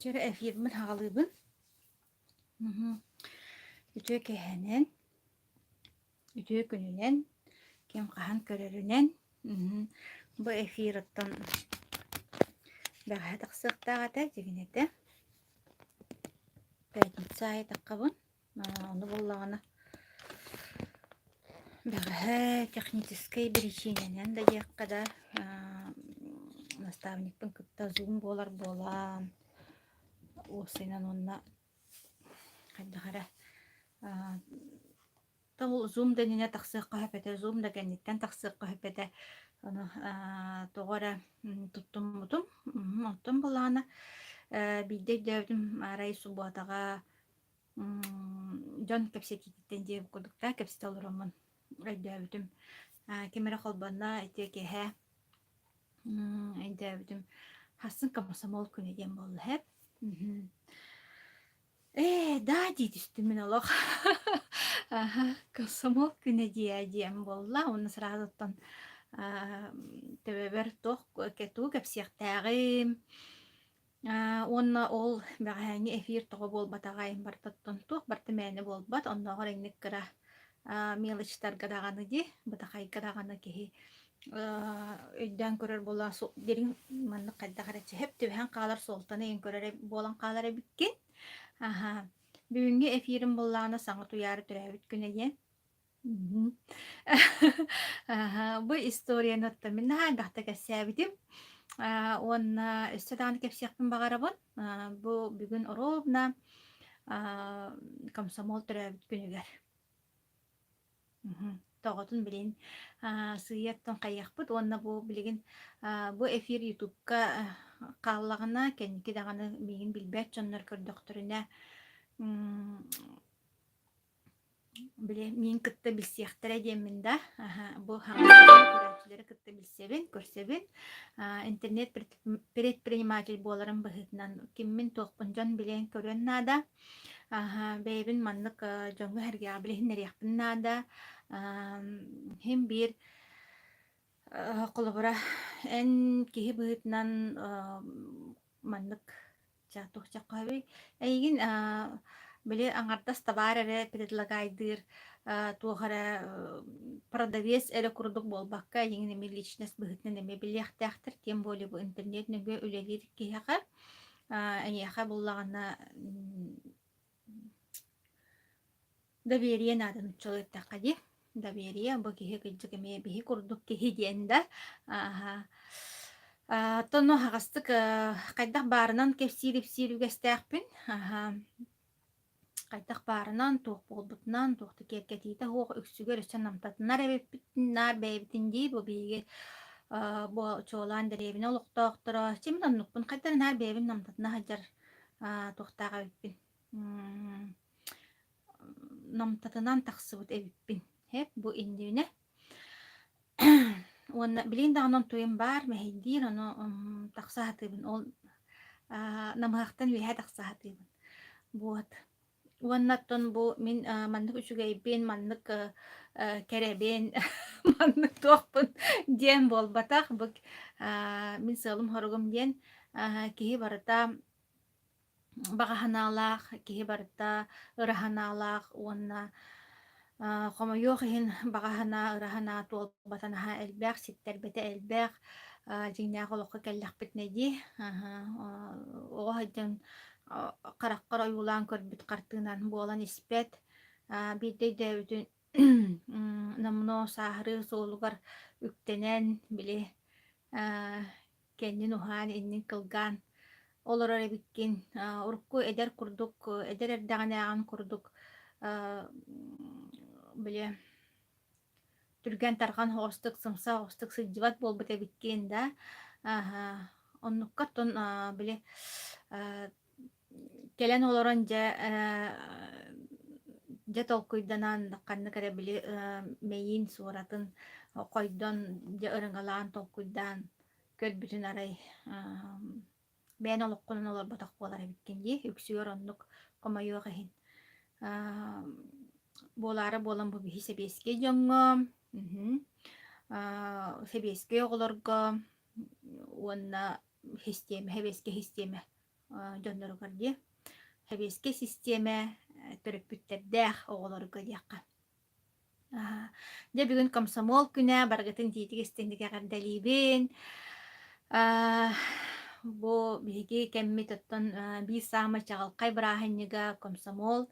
Чөрө эфирбин аҕалыыбын. Үтүө киэһэнэн, үтүө күнүнэн, ким хаһан көрөрүнэн. Бу эфир оттон бэҕэһээ тахсыахтаах этэ, дьигинэтэ. Пятница аайы таххабын. Ону буллаҕына бэҕэһээ техническэй биричиинэнэн да диэххэ да наставникпын кытта зум буолар буолан уопсайынан уонна хайдах эрэ ол зум да иннинэ тахсыахха сөп этэ, зум да кэнниттэн тахсыахха сөп этэ. Ону тоҕо эрэ туттуммутум. Оттон былаана биирдэ өйдөөбүтүм арай субуотаҕа дьон кэпсэтиититтэн диэбит курдук да кэпсэтэ олороммун өйдөөбүтүм. Ким эрэ холбонно ити киэһэ өйдөөбүтүм. Хассын комсомол күнэ диэн буолла һэп. Ээ, да дии түстүм мин олох. Аха, комсомол күнэ диэ диэн буолла. Уонна сразу оттон төбөбөр туох тугу кэпсиэхтээҕим, Уонна ол бэҕэһээҥҥи эфир тоҕо буолбатаҕай, барыта туох барыта мээнэ буолбат, оннооҕор инник кыра мелочтарга даҕаны дии, бытахайга даҕаны киһи өйдөөн көрөр буолла дириҥ маннык хайдах эрэ сөп түбэһэн хаалар суолтаны ыйан көрөр буолан хаалар эбиккин. Аһа, бүгүҥҥү эфирим буоллаҕына саҥа туйаара төрөөбүт күнэ диэн. Мгм. Аһа, бу историяны оттон мин наһаа элбэхтэ кэпсээбитим. Аа, уонна өссө даҕаны кэпсиэхпин баҕарабын. Аа, бу бүгүн ровно аа, комсомол төрөөбүт күнүгэр. Мгм. Тоҕотун билин аа, сыыйа оттон хайыахпыт уонна бу билигин аа, бу эфир Ютубка хааллаҕына кэнники даҕаны миигин билбэт дьоннор көрдөхтөрүнэ м Били миин кытта билсиэхтэрэ диэммин да, аһа, бу көрөөччүлэри кытта билсэбин, көрсөбүн. Интернет предприниматель буоларым быһыытынан киммин-туохпун дьон билиэн көрүөн наада. Аһа, бэйэбин маннык дьоҥҥо-сэргэҕэ билиһиннэриэхпин наада. Иһин биир холобура, эн киһи быһыытынан маннык Ча туохчаххаһый? Эйигин били аҥардас табаар эрэ предлагайдыыр туох эрэ продавец эрэ курдук буолбакка, эйигин эмиэ личность быһыытынан эмиэ билиэхтээхтэр. Тем более бу интернет нөҥүө үлэлиир киһиэхэ эйиэхэ буллаҕына Доверие наада нууччалыы эттэххэ дии. Доверие бу киһи кырдьык эмиэ биһи курдук киһи диэн да. Ааһа. Оттон аһаҕастык хайдах баарынан кэпсиир-ипсиир үгэстээхпин. Аһа. Хайдах баарынан, туох буолбутунан, туох да киэргэтиитэ суох үксүгэр өссө намтатынар эбиппит наар бэйэбитин дии бу биһиги бу чуолаан дэриэбинэ олохтоохторо. Чэ мин оннукпун хайдах эрэ наар бэйэбин намтатына сылдьар туохтаах эбиппин. Намтатынан тахсыбыт эбиппин. Һэп бу иннибинэ. Уонна билигин даҕаны онтуйум баар, мэһэйдиир, ону тахса сатыыбын. Ол намыһахтан үөһэ тахса сатыыбын. Вот. Уонна оттон бу мин маннык үчүгэйбин, маннык кэрэбин, маннык туохпун диэн буолбатах. Бу мин сыалым-соругум диэн киһи барыта баҕа санаалаах, киһи барыта ыра санаалаах уонна хомойуох иһин баҕа санаа, ыра санаа туолбата наһаа элбэх, ситтэрбэтэ элбэх, дьиҥнээх олоххо кэллэхпитинэ дии оҕо сылдьан хараххар ойуулаан көрбүт хартыынан буолан испэт, биирдэ өйдөөбүтүн номнуо сааһырыы суолугар үктэнэн, били кэннин уһаан, иннин кылгаан олорор эбиккин. Урукку эдэр курдук, эдэр эрдэҕинээҕин курдук били түргэн-тарҕан оҕустук, сымса оҕустук сылдьыбат буолбут эбиккин да. Оннукка оттон били Кэлэн олорон дьэ дьэ толкуйданан ханнык эрэ били мэйиин суоратын хойдон дьэ ырыҥалаан толкуйдаан көрбүтүн арай бэйэн олоххунан олорботох буолар эбиккин дии үксүгэр оннук хомойуох иһин буолаары буолан бу биһи сэбиэскэй дьоҥҥо сэбиэскэй оҕолорго уонна систиэмэ сэбиэскэй систиэмэ. дьонноругар дии. Сэбиэскэй систиэмэ төрөппүттэрдээх оҕолорго диэххэ. Дьэ бүгүн комсомол күнэ, барыгытын тиитик истиҥник эҕэрдэлиибин. Бу биһиги кэммит оттон биир саамай чаҕылхай бырааһынньыга комсомол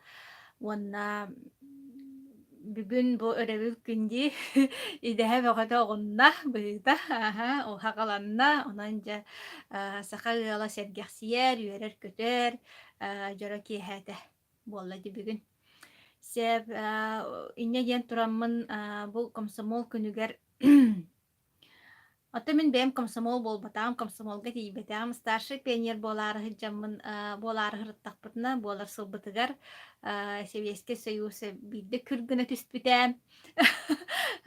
уонна бүгүн бу өрөбүл күн дии идэһэ бөҕөтө оҕунна быһыыта аһа уһаҕаланна онон дьэ саха ыала сэргэхсийэр, үөрэр-көтөр дьоро киэһээтэ буолла дии бүгүн. Сөп, инньэ диэн тураммын бу комсомол күнүгэр Оттон мин бэйэм комсомол буолбатаҕым, комсомолга тиийбэтэҕим. Старший пионер буолаары сылдьаммын, буолаары сырыттахпытына, буолар сылбытыгар Сэбиэскэй Союз биирдэ күр гына түспүтэ.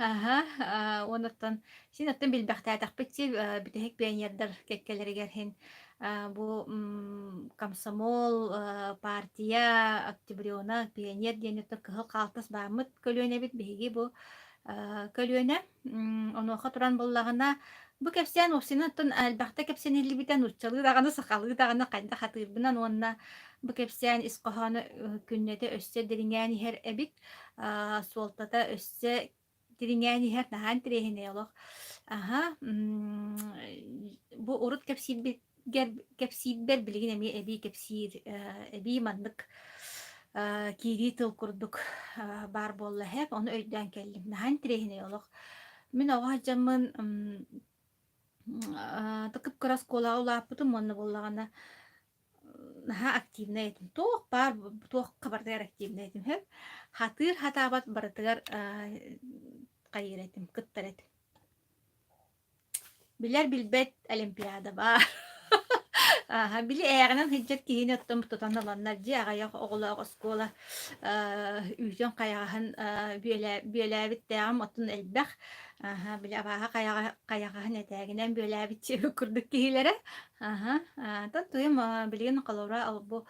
Аһа, уонуттан син оттон билбэхтээтэхпит си бүтэһик пионердар кэккэлэригэр иһин бу комсомол, партия, октябренок, пионер диэн оттон кыһыл хаалтас бааммыт көлүөнэбит биһиги бу көлүөнэ. Онуоха туран буоллаҕына, бу кэпсээн уопсайынан оттон элбэхтэ кэпсэниллибитэ нууччалыы даҕаны, сахалыы даҕаны хайдах хатыырбынан уонна бу кэпсээн ис хоһооно күннэтэ өссө дириҥээн иһэр эбит. Суолтата өссө дириҥээн иһэр наһаа интэриэһинэй олох. Аһа, бу урут кэпсиирбигэр кэпсиирбэр билигин эмиэ эбии кэпсиир, эбии маннык киирии тыл курдук баар буолла эһэп, ону өйдөөн кэллим. Наһаа интэриэһинэй олох. Мин оҕо сылдьаммын кып-кыра оскуолаҕа улааппытым уонна буоллаҕына Наһаа активнай этим. Туох баар туохха барытыгар активнай этим сөп. Хатыыр хатаабат барытыгар хайыыр этим, кыттар этим. Билэр билбэт олимпиада баар. Аха, били ээҕинэн сылдьар киһини оттон тутан ыланнар дьиэ аҕыйах оҕолоох оскуола үүтүн хайаҕаһын бүөлээбиттээҕим оттон элбэх. Аха, били абааһы хайаҕаһын этээгинэн бүөлээбит курдук киһилэрэ. Аһа, оттон туйум билигин холобура бу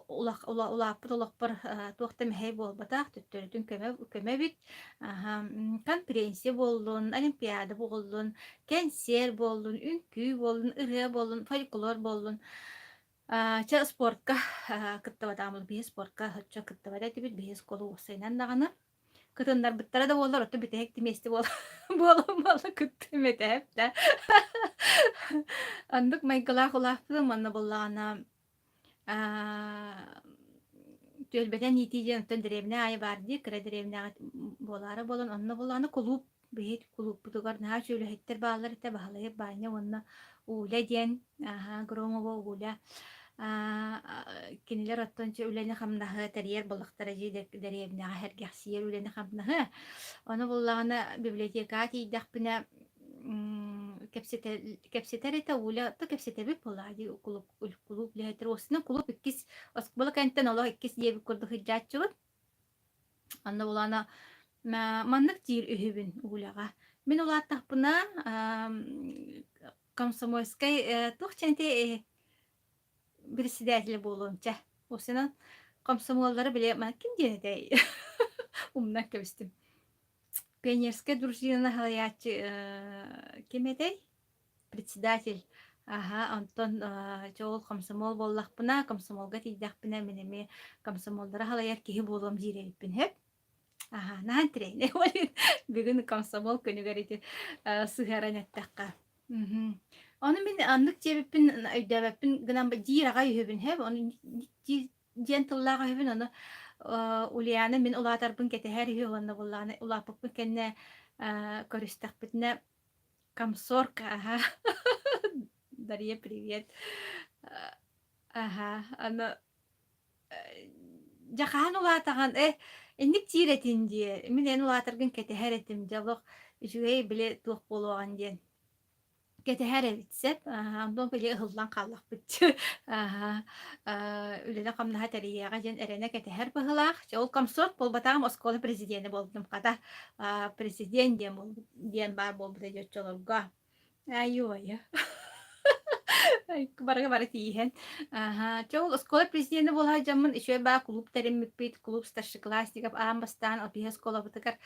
улааппыт олохпор туох да мэһэй буолбатах, төттөрүтүн көмө көмө эбит. Аһа, конференция буоллун, олимпиада буоллун, кэнсиэр буоллун, үҥкүү буоллун, ырыа буоллун, фольклор буоллун. Чэ, спортка кыттыбатаҕым, биһи спортка соччо кыттыбат этибит, биһи оскуола уопсайынан даҕаны. Кытыннарбыттара да буоллар, оттон бүтэһик миэстэ буола буолан буола кыттыым этэ да. Оннук майгылаах улааппытым уонна буоллаҕына аа түөлбэтэн иитии диэн оттон дэриэбинэ аайы баар дии, кыра дэриэбинэҕэ буолаары буолан онно буоллаҕына кулууп биһиги кулууппутугар наһаа үчүгэй үлэһиттэр бааллар этэ Баһылайы Баанньа уонна Уля диэн аһаа Громова Уля кинилэр оттон үлэни-хамнаһы тэрийэр буоллахтара дии дэриэбинэҕэ сэргэхсийэр үлэни-хамнаһы. Ону буллаҕына библиотекаҕа тиийдэхпинэ кэпсэтэр этэ Уля то кэпсэтэбит буоллаҕа дии кулууп кулууп үлэһиттэр уопсайынан кулууп иккис оскуола кэнниттэн олох иккис диэбит курдук сылдьааччыбыт. Онно булана маннык диир үһүбүн Уляҕа. Мин улааттахпына комсомольскай туох чэнти председателэ буолуом чэ. Уопсайынан комсомоллары били ким диэн этэй? Умнан кэбистим. Пионерскай дружинаны салайааччы ким этэй? Председатель. Аһа, онтон чэ ол комсомол буоллахпына, комсомолга тиийдэхпинэ мин эмиэ комсомоллары салайар киһи буолуом диир эбиппин сөп. Аһа, наһаа интэриэһинэй бүгүн комсомол күнүгэр ити сыһыаран эттэххэ. Мгм. Ону мин оннук диэбиппин өйдөөбөппүн гынан диир аҕай үһүбүн һэп, ону диэн тыллаах үһүбүн, ону Ульяна мин улаатарбын кэтэһэр үһү уонна буоллаҕына улааппыппын кэннэ көрүстэхпитинэ комсорг аһа Дарья привет аһа аны Дьэ хаһан улаатаҕын э инник диир этин дии мин эн улаатаргын кэтэһэр этим дьэ олох үчүгэй били туох буолуоҕун диэн кэтэһэр эбит сөп аһа онтон били ыһыллан хааллахпыт аһа үлэни-хамнаһы тэрийиэҕэ диэн эрэнэ кэтэһэр быһыылаах дьэ ол комсорг буолбатаҕым оскуола президенэ буолбутум хата президент диэн диэн баар буолбута дьэ оччолорго Айуойа. Барыга бары тииһэн. Аһа, чэ ол оскуола президенэ буола сылдьаммын үчүгэй баа клуб тэриммиппит, клуб старшеклассников аан бастаан ЛПХ оскуолабытыгар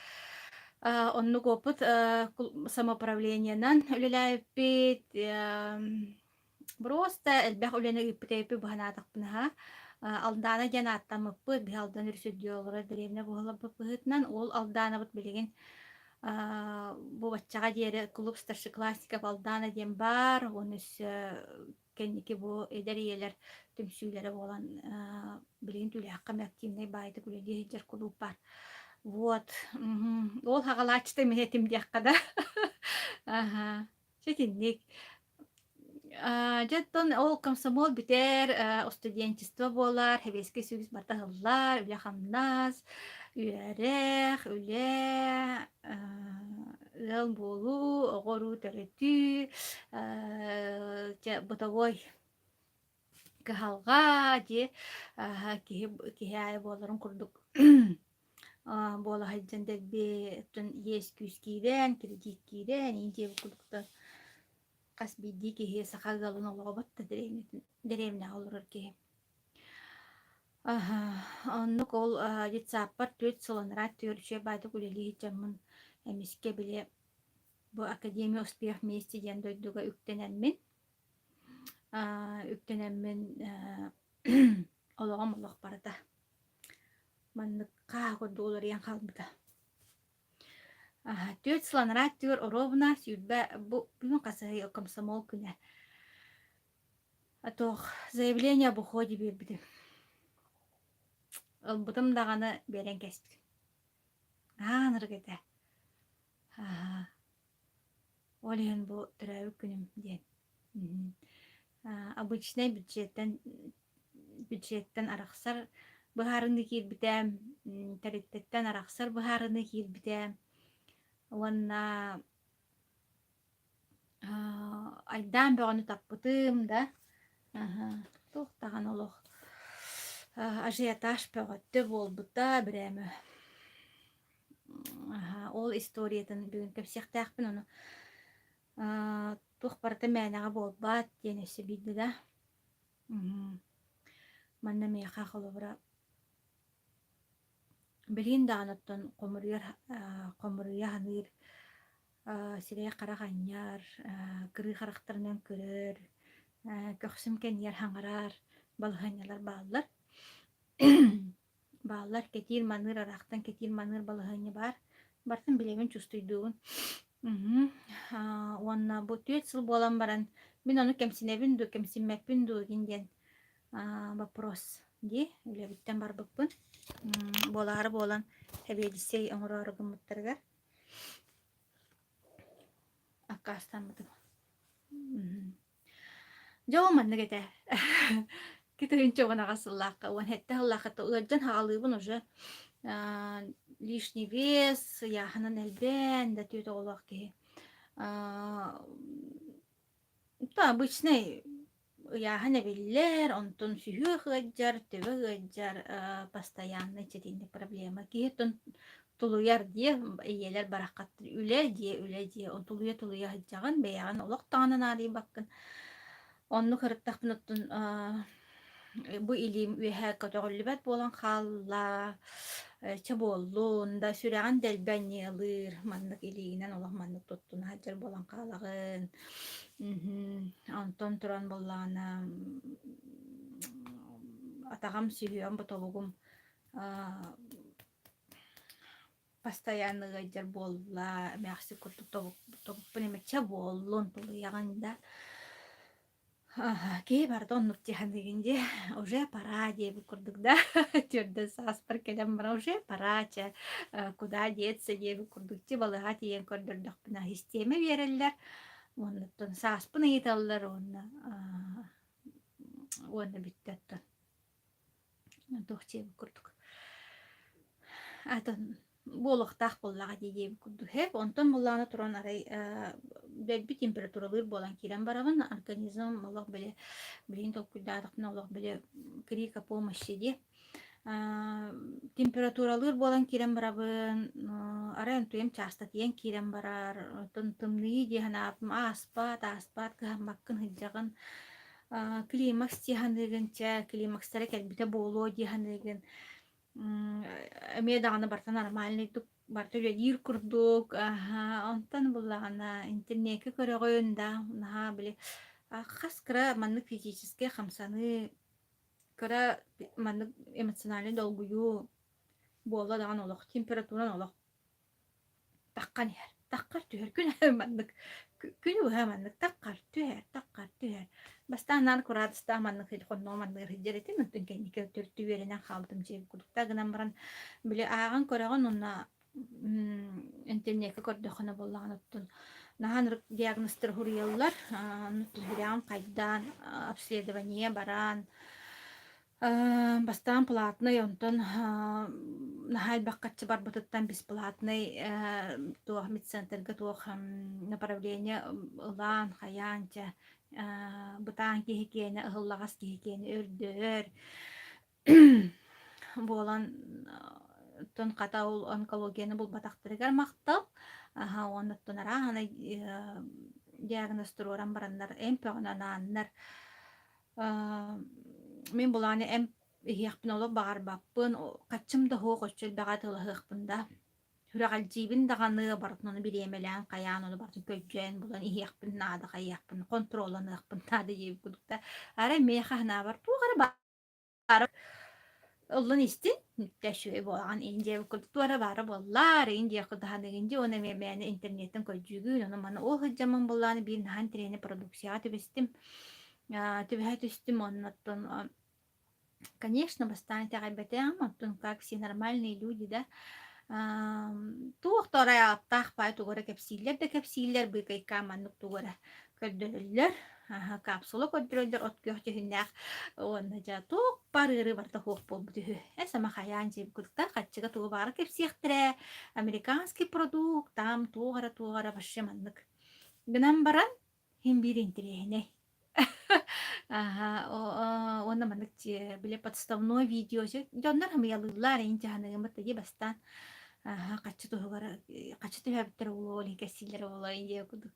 оннук опыт самоуправлениенан үлэлээбиппит. Просто элбэх үлэни ыыппыт эбиппит быһанаатахпына Алдаана диэн ааттаммыппыт, биһи Алдан өрүс үрдүгэр олорор дэриэбинэ буоларбыт быһыытынан, ол Алдаанабыт билигин бу баччаҕа диэри клуб старшеклассников Алдана диэн баар, уонна өссө кэнники бу эдэр ийэлэр түмсүүлэрэ буолан билигин түүлээххэ активнай баайдык үлэлии сылдьар кулууп баар. Вот. Ол хаҕалааччыта мин этим диэххэ да. Аха. Ситинник. Дьэ оттон ол комсомол бүтэр, студенчество буолар, Сэбиэскэй Союз барыта ыһыллар, үлэ-хамнас, үөрэх, үлэ, ыал буолуу, оҕо-уруу төрөтүү, дьэ бытовой кыһалҕа дьиэ киһи киһи аайы буоларын курдук буола сылдьан дэлби оттон иэс-күүс киирэн, кредит киирэн, иин диэбит курдуктар хас биирдии киһи саха ыалын олоҕо батта дэриэбинэҕэ олорор киһи. Оннук ол детсадпар түөрт сыл анараа өттүгэр үчүгэй баайдык үлэлии сылдьаммын эмискэ били бу Академия успех вместе диэн дойдуга үктэнэммин үктэнэммин олоҕум олох барыта маннык хаа курдук уларыйан хаалбыта. Түөрт сыл анараа өттүгэр оруобуна 20 бу бүгүн хасыһый комсомол күнэ. Туох заявление об уходе биэрбитим. Ылбытым даҕаны биэрэн кэспитим. Наһаа ынырык этэ. Ол иһин бу төрөөбүт күнүм диэн. Обычнай бюджеттэн бюджеттэн арахсар быһаарыныы киирбитэ, тэрилтэттэн арахсар быһаарыныы киирбитэ уонна айдаан бөҕөнү таппытым да туох даҕаны олох ажиотаж бөҕөтө буолбута бирээмэ ол историятын бүгүн кэпсиэхтээхпин ону туох барыта мээнэҕэ буолбат диэн өссө биирдэ да Манна миэхэ холобура билигин даҕаны оттон хомуруйар хомуруйа саныыр сирэйэ-харах анньар, кырыы харахтарынан көрөр, көхсүм кэннигэр хаҥарар балаһыанньалар бааллар. Бааллар, кэтиир-маныыр, ыраахтан кэтиир-маныыр балаһыанньа баар. Барытын билэбин, чувствуйдуубун. Уонна бу түөрт сыл буолан баран мин ону кэмсинэбин дуу, кэмсиммэппин дуу игин диэн вопрос дии үлэбиттэн барбыппын. Буолаары буолан сэбиэдиссэй оҥороору гыммыттарыгар аккаастаммытым. Дьэ ол маннык этэ. 2018 сыллаахха, 17 сыллаахха ыалдьан хаалыыбын уже лишний вес, ыйааһынан элбээн да түөрт оҕолоох киһи. То обычный ыйааһын эбиллэр, онтон сүһүөх ыалдьар, төбө ыалдьар, постоянный итинник проблема. Киһи оттон тулуйар диэ, ийэлэр бараххаттар үлэ диэ, үлэ диэ, тулуйа-тулуйа сылдьаҕын, бэйэҕин олох даҕаны наадыйбаккын. Оннук ырыттахпын оттон бу илиим үөһэ көтөҕүллүбэт буолан хаалла, чэ буоллун да сүрэҕин дэлби анньыалыыр, маннык илиигинэн олох маннык туттуна сылдьар буолан хаалаҕын. Онтон туран буоллаҕына атаҕым сүһүөҕүм ботолугум постоянно ыалдьар буолла, эмээхсин курдук тобукпун эмэччэ буоллун, тулуйаҕын да. Киһи барыта оннук дии саныыгын дии, уже пора диэбит курдук да, түөрдэн сааспар кэлэн баран уже пора чэ, куда деться диэбит курдук дии балыыһаҕа тиийэн көрдөрдөхпүнэ систиэмэ биэрэллэр, уонна сааспын ыйыталлар уонна уонна бүттэ оттон. Туох диэбит курдук. Атын буолуохтаах буоллаҕа дии диэбит курдук. Һэп онтон буоллаҕына туран арай дэлби температуралыыр буолан киирэн барабын. Организм олох били билигин толкуйдаатахпына олох били крик о помощи дии. Температуралыыр буолан киирэн барабын. Арай онтуйам чаастатыйан киирэн барар. Оттон тымныйыы дии санаабытым ааспат, ааспат, кыһаммаккын сылдьаҕын. Климакс дии саныыгын, чэ, климакстара кэлбитэ буолуо дии саныыгын. Эмиэ даҕаны барыта нормальныйдык барыта үлэлиир курдук. Аһа, онтон буллаҕына интернеккэ көрөҕүн да, наһаа били Хас кыра маннык физическэй хамсаныы, кыра маннык эмоциональнай долгуйуу буолла даҕаны олох температуран олох таххан иһэр. Таххар түһэр күн маннык күнү быһа маннык таххар түһэр, таххар түһэр. Бастаан наар кураадыстаах маннык хонноҕу манныгар сылдьар этим, онтон кэнники төрүтү үөрэнэн хаалбытым дьиэбит курдук гынан баран били ааҕан көрөҕүн уонна интернеккэ көрдөххүнэ буоллаҕына оттон наһаа ынырык диагнозтары суруйаллар сүрэҕим хайдаан обследование баран бастаан платный онтон наһаа элбэх харчы барбытыттан бесплатный туох медцентрга туох направление ылаан хайаан чэ бытаан киһи киэнэ ыһыллаҕас киһи киэнэ өрдөөр Буолан оттон хата ол онкологияны булбатахтарыгар махтал. Аһа уонна оттон арааһынай диагноз туруоран бараннар эмп бөҕөнү анааннар мин булааны эмп иһиэхпин олох баҕарбаппын, хаччым да суох оччо элбэҕи атыылаһыахпын да. Сүрэҕэлдьиибин даҕаны барытын ону бириэмэлээн хайаан ону барытын көрдьөөн булан иһиэхпин наада хайыахпын хонтуруолланыахпын наада диэбит курдук да арай миэхэ санаабар туох эрэ Ыллын истин, үчүгэй буолаҕын иин диэбит курдук туора баара буоллар, иин диэх курдук дии уонна эмиэ мээнэ интернеттэн көрдьүүгүн, ону маны ол сылдьаммын буоллаҕына биир наһаа интэриэһинэй продукцияҕа түбэстим. Түбэһэ түстүм уонна оттон конечно бастаан итэҕэйбэтэҕим, оттон как все нормальные люди да туох да арай ааттаах баай тугу эрэ кэпсииллэр да кэпсииллэр, быыкайкаа маннык тугу эрэ көрдөрөллөр, капсула көрдөрөллөр от күөх дьүһүннээх уонна дьэ туох баар ыарыы барыта суох буолбут үһү. Э сама хайаан дьиэбит курдуктар хаччыга тугу баара кэпсиэхтэрэ, американский продукт, там туох эрэ туох эрэ вообще маннык. Гынан баран син биир интэриэһинэй. Аха, уонна маннык били подставной видео дьоннор хамыйалыыллар эйин дьаһаныгыммыт дии бастаан хаччы туһугар хаччы түһээбиттэр буолуо ол кэссиилэр буолуо диэ курдук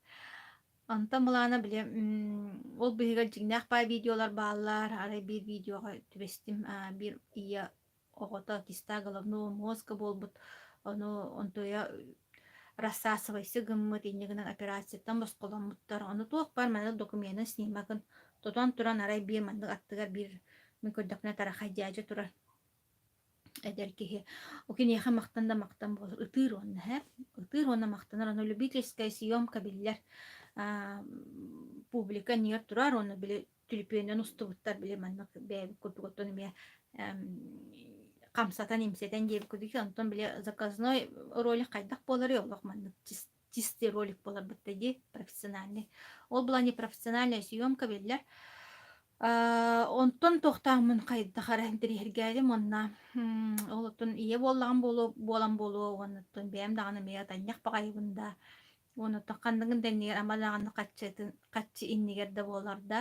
Онтон былаана били ол быыһыгар дьиҥнээх баай видеолар бааллар. Арай биир видеоҕа түбэстим. Биир ийэ оҕото киста головного мозга буолбут. Ону онтуйа рассасывайся гыммыт, инньэ гынан операцияттан босхоломмуттар. Ону туох баар маннык докуменын снимогын тутан туран арай биир маннык аттыгар биир мин көрдөхпүнэ тарахай дьээдьэ турар. Эдэр киһи киниэхэ махтан да махтан буолар ытыыр уонна һэ ытыыр уонна махтанар ону любительская съемка биллэр публика иннигэр турар уонна били түлүпүөнүнэн устубуттар били маннык бэйэбит курдук оттон эмиэ хамсатан имсэтэн диэбит курдук онтон били заказной ролик хайдах буоларый олох маннык чистый ролик буоларбыт да дии профессиональный ол была не профессиональная съемка биллэр Онтон туохтаахмын хайдах эрэ интэриэһиргээтим уонна ол оттон ийэ буоллаҕым буолуо буолан буолуо уонна оттон бэйэм даҕаны эмиэ атанньах баҕайыбын да уонна оттон ханныгын да иннигэр ама даҕаны хаччытын хаччы иннигэр да буолар да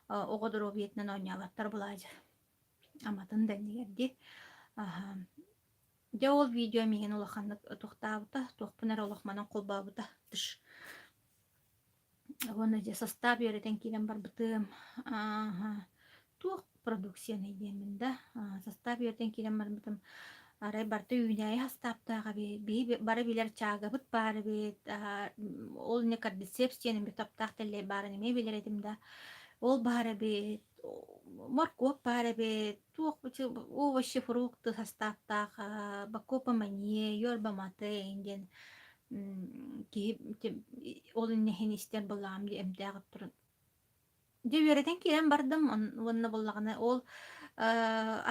оҕо доруобуйатынан оонньооботтор былаадьы аматын да иннигэр дии Дьэ ол видео миигин улаханнык туохтаабыта, туохпун эрэ олох манан холбообута тыш Уонна дьэ састаап үөрэтэн киирэн барбытым. Ааһа, туох продукцияный диэммин да, састаап үөрэтэн киирэн барбытым. Арай барыта үүнээйи састааптаах эбит. Биһи бары билэр чаагабыт баар эбит. Ол инньэ кордицепс диэн эмиэ таптаах тэллэй баарын эмиэ билэр этим да. Ол баар эбит, моркуоп баар эбит, туох овощи, фрукты састааптаах бакопа мание, йорба мате диэн киһи ол иннин истэр буоллаҕым дии эмтээх туран дьэ үөрэтэн киирэн бардым уонна буоллаҕына ол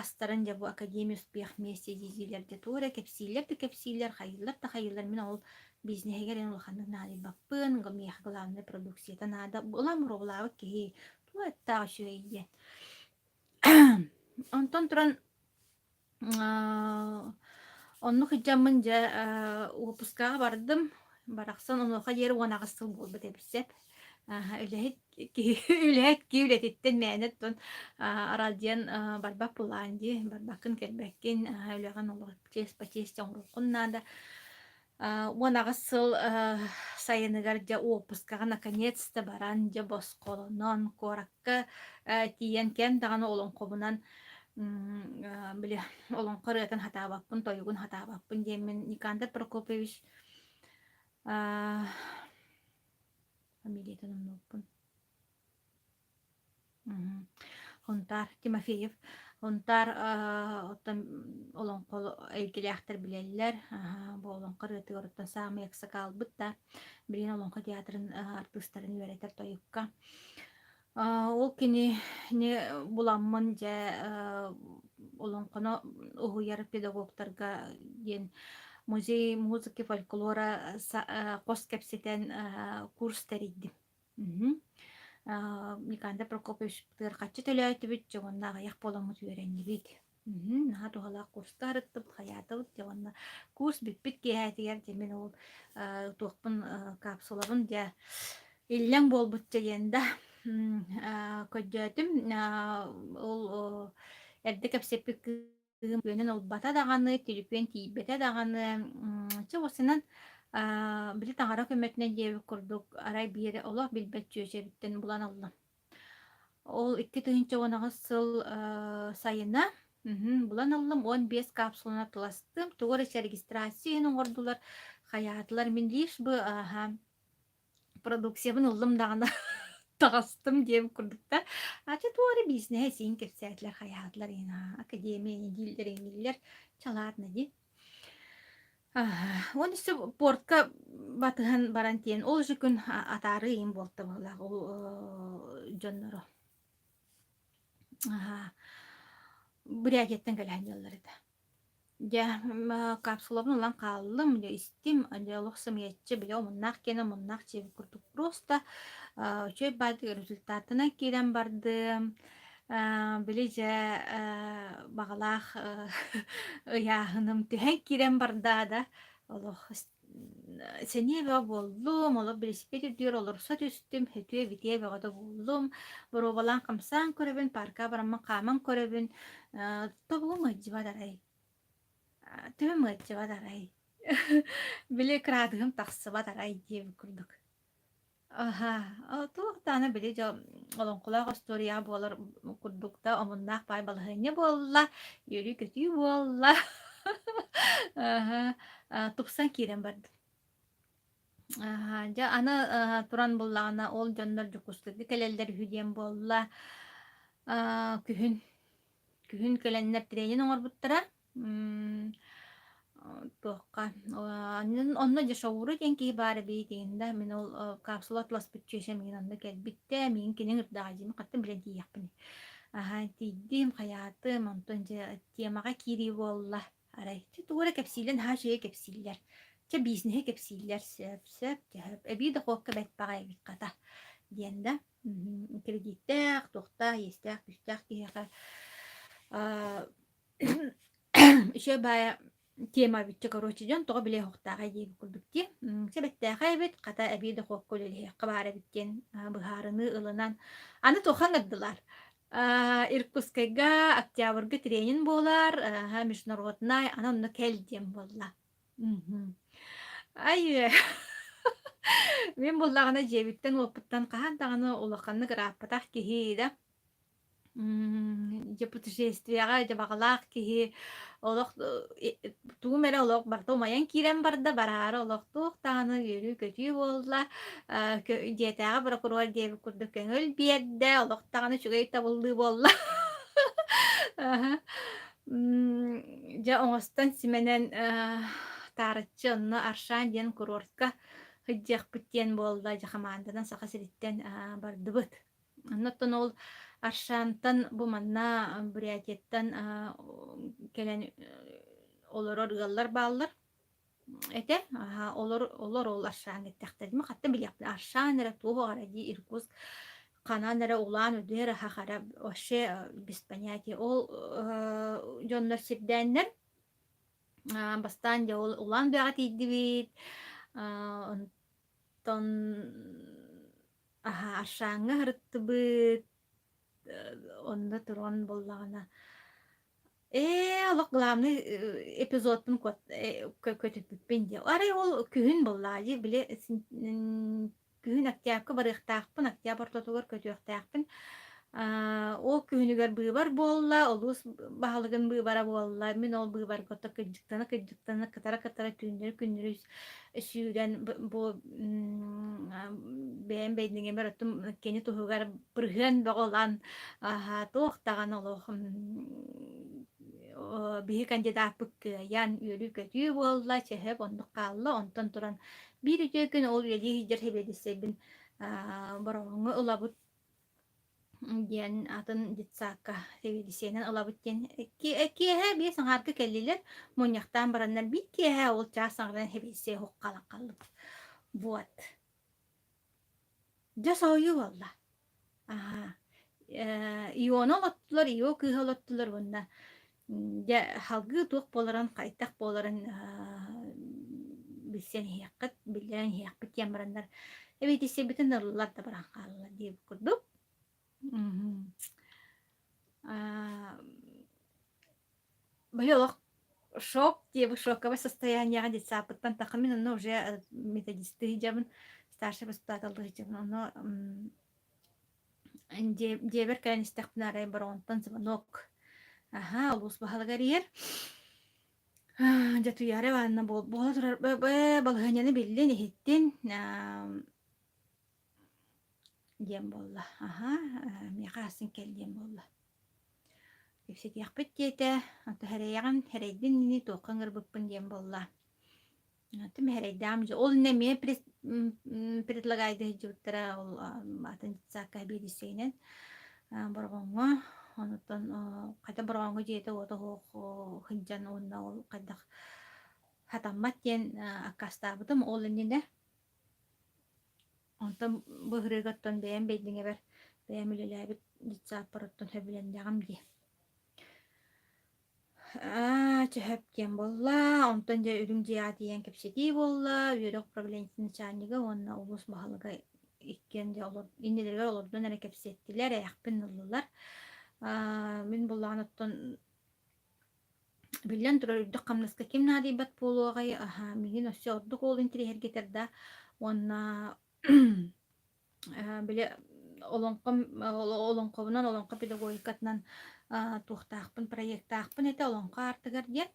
астарын дьэ бу академия успех вместе дииллэр дьэ тугу эрэ кэпсииллэр да кэпсииллэр хайыыллар да хайыыллар мин ол бизнеһигэр эн улаханнык наадыйбаппын миэхэ главное продукцията наада улам боруобалаабыт киһи туох эттээх үчүгэй диэн онтон туран Оннук сылдьаммын дьэ уоппускаҕа бардым. Барахсан онуоха диэри 18 сыл буолбут эбит сөп. Үлэһит киһи үлэһит киһи үлэтиттэн мээнэ оттон аралдьыйан барбат буоллаҕыҥ дии. Барбаккын, кэлбэккин, үлэҕин олох чиэс по чести оҥоруоххун наада. 18 сыл сайыныгар дьэ уоппускаҕа наконец-то баран дьэ босхолонон куоракка тиийэн кэм даҕаны олоҥхобунан били олоҥхо ырыатын хатаабаппын, тойугун хатаабаппын диэммин Никандр Прокопьевич фамилиятын умнубуппун. Хунтаар Тимофеев. Хунтаар оттон олоҥхо эйгэлээхтэр билэллэр. Бу олоҥхо ырыатыгар оттон саамай аксакаалбыт да билигин олоҥхо театрын артыыстарын үөрэтэр тойукка. Ол кинини буламмын дьэ олоҥхону уһуйар педагогтарга диэн музей музыки фольклора хос кэпсэтэн курс тэрийдим. Никандр Прокопьевичпытыгар хаччы төлөөтүбүт, дьэ уонна аҕыйах буоламмыт үөрэннибит. Наһаа туһалаах курска сырыттыбыт, хайаатыбыт дьэ уонна курс бүппүт киэһээтигэр дьэ мин ол туохпун капсулабын дьэ иллэҥ буолбут дьэ диэн да көрдөөтүм. Ол эрдэ кэпсэппит кыыһым күөнүн ылбата даҕаны, түлүпүөн тиийбэтэ даҕаны, чэ уопсайынан били таҥара көмөтүнэн диэбит курдук арай биири олох билбэт чүөчэбиттэн булан ыллым. Ол 2018 сыл сайына булан ыллым, 15 капсуланы атыыластым, тугу эрэ регистрация иһин оҥордулар, хайаатылар, мин лишь бы продукциябын ыллым даҕаны таҕыстым диэбит курдук да ача туох эрэ биисинэһи син кэпсээтилэр хайаатылар иһин академия дииллэр иҥиллэр чалаатна дии уон өссө портка батыһан баран тиэн ол же күн атаарыы иһин буолта быһыылаах ол дьонноро Бурятияттан кэлэһэн дьаллар этэ Дьэ, капсулабын ылан хааллым, дьэ истим, дьэ олох сымыйаччы, били омуннаах киэнэ омуннаах чиэбит курдук просто үчүгэй баайдык результаттанан киирэн бардым. Били дьэ баҕалаах ыйааһыным түһэн киирэн барда да олох сэниэ бөҕө буоллум, олох билиспит үрдүгэр олорсо түстүм, сөтүө-битиэ бөҕөтө буоллум, боруобалаан хамсаан көрөбүн, парка бараммын хааман көрөбүн, тобугум ыалдьыбат арай, төбөм ыалдьыбат арай, били кыраадыһым тахсыбат арай диэбит курдук. Аһа, туох даҕаны били дьэ олоҥхолоох остуоруйаҕа буолар курдук да омуннаах баай балаһыанньа буолла, үөрүү-көтүү буолла. Аһа, тупсан киирэн бардым. Аһа, дьэ аны туран буллаҕына ол дьоннор Дьокуускайга кэлэллэр үһү диэн буолла. Күһүн күһүн кэлэннэр тренинг оҥорбуттара. Туохха онно дешевуру диэн киһи баар эбит игин да мин ол капсула атласпыт чүөчэм миигин онно кэлбиттэ миигин кини ыҥырдаҕа дии мин хаттан билэн тиийиэхпиний аһа тиийдим хайаатым онтон дьэ темаҕа киирии буолла арай чэ тугу эрэ кэпсииллэр наһаа үчүгэй кэпсииллэр чэ бизнеһи кэпсииллэр сөп сөп сөп эбии дохуокка бэрт баҕайы эбит хата диэн да кредиттээх туохтаах иэстээх күүстээх киһиэхэ Үчүгэй баайа тема эбит короче дьон тоҕо билиэ суохтааҕай диэбит курдук дии. Сэбэттээхэй эбит, хата эбии дохуокка үлэлэһиэххэ баар эбит диэн быһаарыныы ылынан аны туохха ыҥырдылар? Иркутскайга октябрьга тренинг буолар, международнай, аны онно кэл диэн буолла. Ай Мин буоллаҕына дьиэбиттэн-уоппуттан хаһан даҕаны улаханнык ырааппатах киһи да Дьэ путешествиеҕа дьэ баҕалаах киһи олох тугум эрэ олох барыта умайан киирэн барда, бараары олох туох даҕаны үөрүү-көтүү буолла, дьиэтээҕи прокурор диэбит курдук көҥүл биэрдэ, олох даҕаны үчүгэй табыллыы буолла. Аһа. Дьэ оҥостон симэнэн таарыччы онно Аршан диэн курортка сылдьыахпыт диэн буолла, дьэ хамаанданан Саха сириттэн бардыбыт. Оннуттан ол Аршантан бу манна Бурятияттан кэлэн олорор ыаллар бааллар этэ. Олор олор ол Аршан эттэхтэрин хаттан билиэхпин Аршан эрэ туох эрэ дии Иркутск ханан эрэ улаан үдүө эрэ хахара вообще без понятия ол дьоннор сирдээннэр бастаан дьэ ол улаан бэҕэ тиийдибит онтон Аһаа, Аршаҥҥа сырыттыбыт, онно туран буоллаҕына ээ, олох главный эпизодпун көтүппүппүн дии. Арай ол күһүн буоллаҕа дии, били күһүн октябрьга барыахтаахпын, октябрь ортотугар көтүөхтээхпин. Ол күһүнүгэр быыбар буолла, улуус баһылыгын быыбара буолла. Мин ол быыбарга ото кырдьыктана-кырдьыктана, кытара-кытара түүннэри-күннэри сүүрэн бу бэйэм бэйдиҥэбэр оттон кини туһугар бырыһыан бөҕө ылан туох даҕаны олох биһи кандидаппыт кыайан үөрүү-көтүү буолла, чэһэп оннук хаалла. Онтон туран биир үтүө күн ол үлэлии сылдьар сэбиэдиссэйбин Бороҕоҥҥо ылабыт диэн атын детсадка сэбиэдиссэйинэн ылабыт диэн киэһэ биэс аҥаарга кэллилэр мунньахтаан бараннар биир киэһэ ол чаас аҥарынан сэбиэдиссэй оһох хааллыбыт вот дьэ соһуйуу буолла аһаа Иона олоттулар Ио кыыһа олоттулар уонна дьэ салгыы туох буоларын хайдах буоларын билсэн иһиэххит биллэрэн иһиэхпит диэн бараннар эбиитиссэйбитин ыллылар да баран хааллылар диэбит курдук Быйыл олох шок диэбит шоковое состояниеҕа детсадпыттан тахха мин онно уже методистыы сылдьабын старший воспитателлыы сылдьабын ону Дьиэбэр кэлэн истэхпинэ арай Бороҕонтон звонок аһаа улуус баһылыга эрийэр дьэ Туйаара Ивановна буола турар балаһыанньаны биллин иһиттин диэн буолла аһаа миэхэ асын кэл диэн буолла кэпсэтиэхпит диэтэ ото эрэйэҕин эрэйдин ини туохха ыҥырбыппын диэн буолла Тим эрэйдэҕим дьэ ол иннэ эмиэ предлагайды сылдьыбыттара ол атын детсадка сэбиэдиссэйинэн Бороҕоҥҥо онуттан хайда Бороҕоҥҥо дьиэтэ уота суох сылдьан уонна ол хайдах сатаммат диэн аккаастаабытым ол иннинэ онтон бу ыһырыыга оттон бэйэм бэйдиҥэбэр бэйэм үлэлээбит детсадпар оттон сөбүлэннэҕим дии Аа, чөһөп диэн буолла, онтон дьэ үрүҥ дьиэҕэ тиийэн кэпсэтии буолла, үөрэх управлениетын начальнига уонна улуус баһылыга иккиэн дьэ олор иннилэригэр олордон эрэ кэпсэттилэр, ээхпин ыллылар. Аа, мин буоллаҕына оттон биллэн турар үрдүк хамнаска ким наадыйбат буолуоҕай, аһаа, миигин өссө ордук ол интириэһиргэтэр да уонна били олоҥхом олоҥхобунан олоҥхо педагогикатынан туохтаахпын проектаахпын этэ олоҥхо аартыгар диэн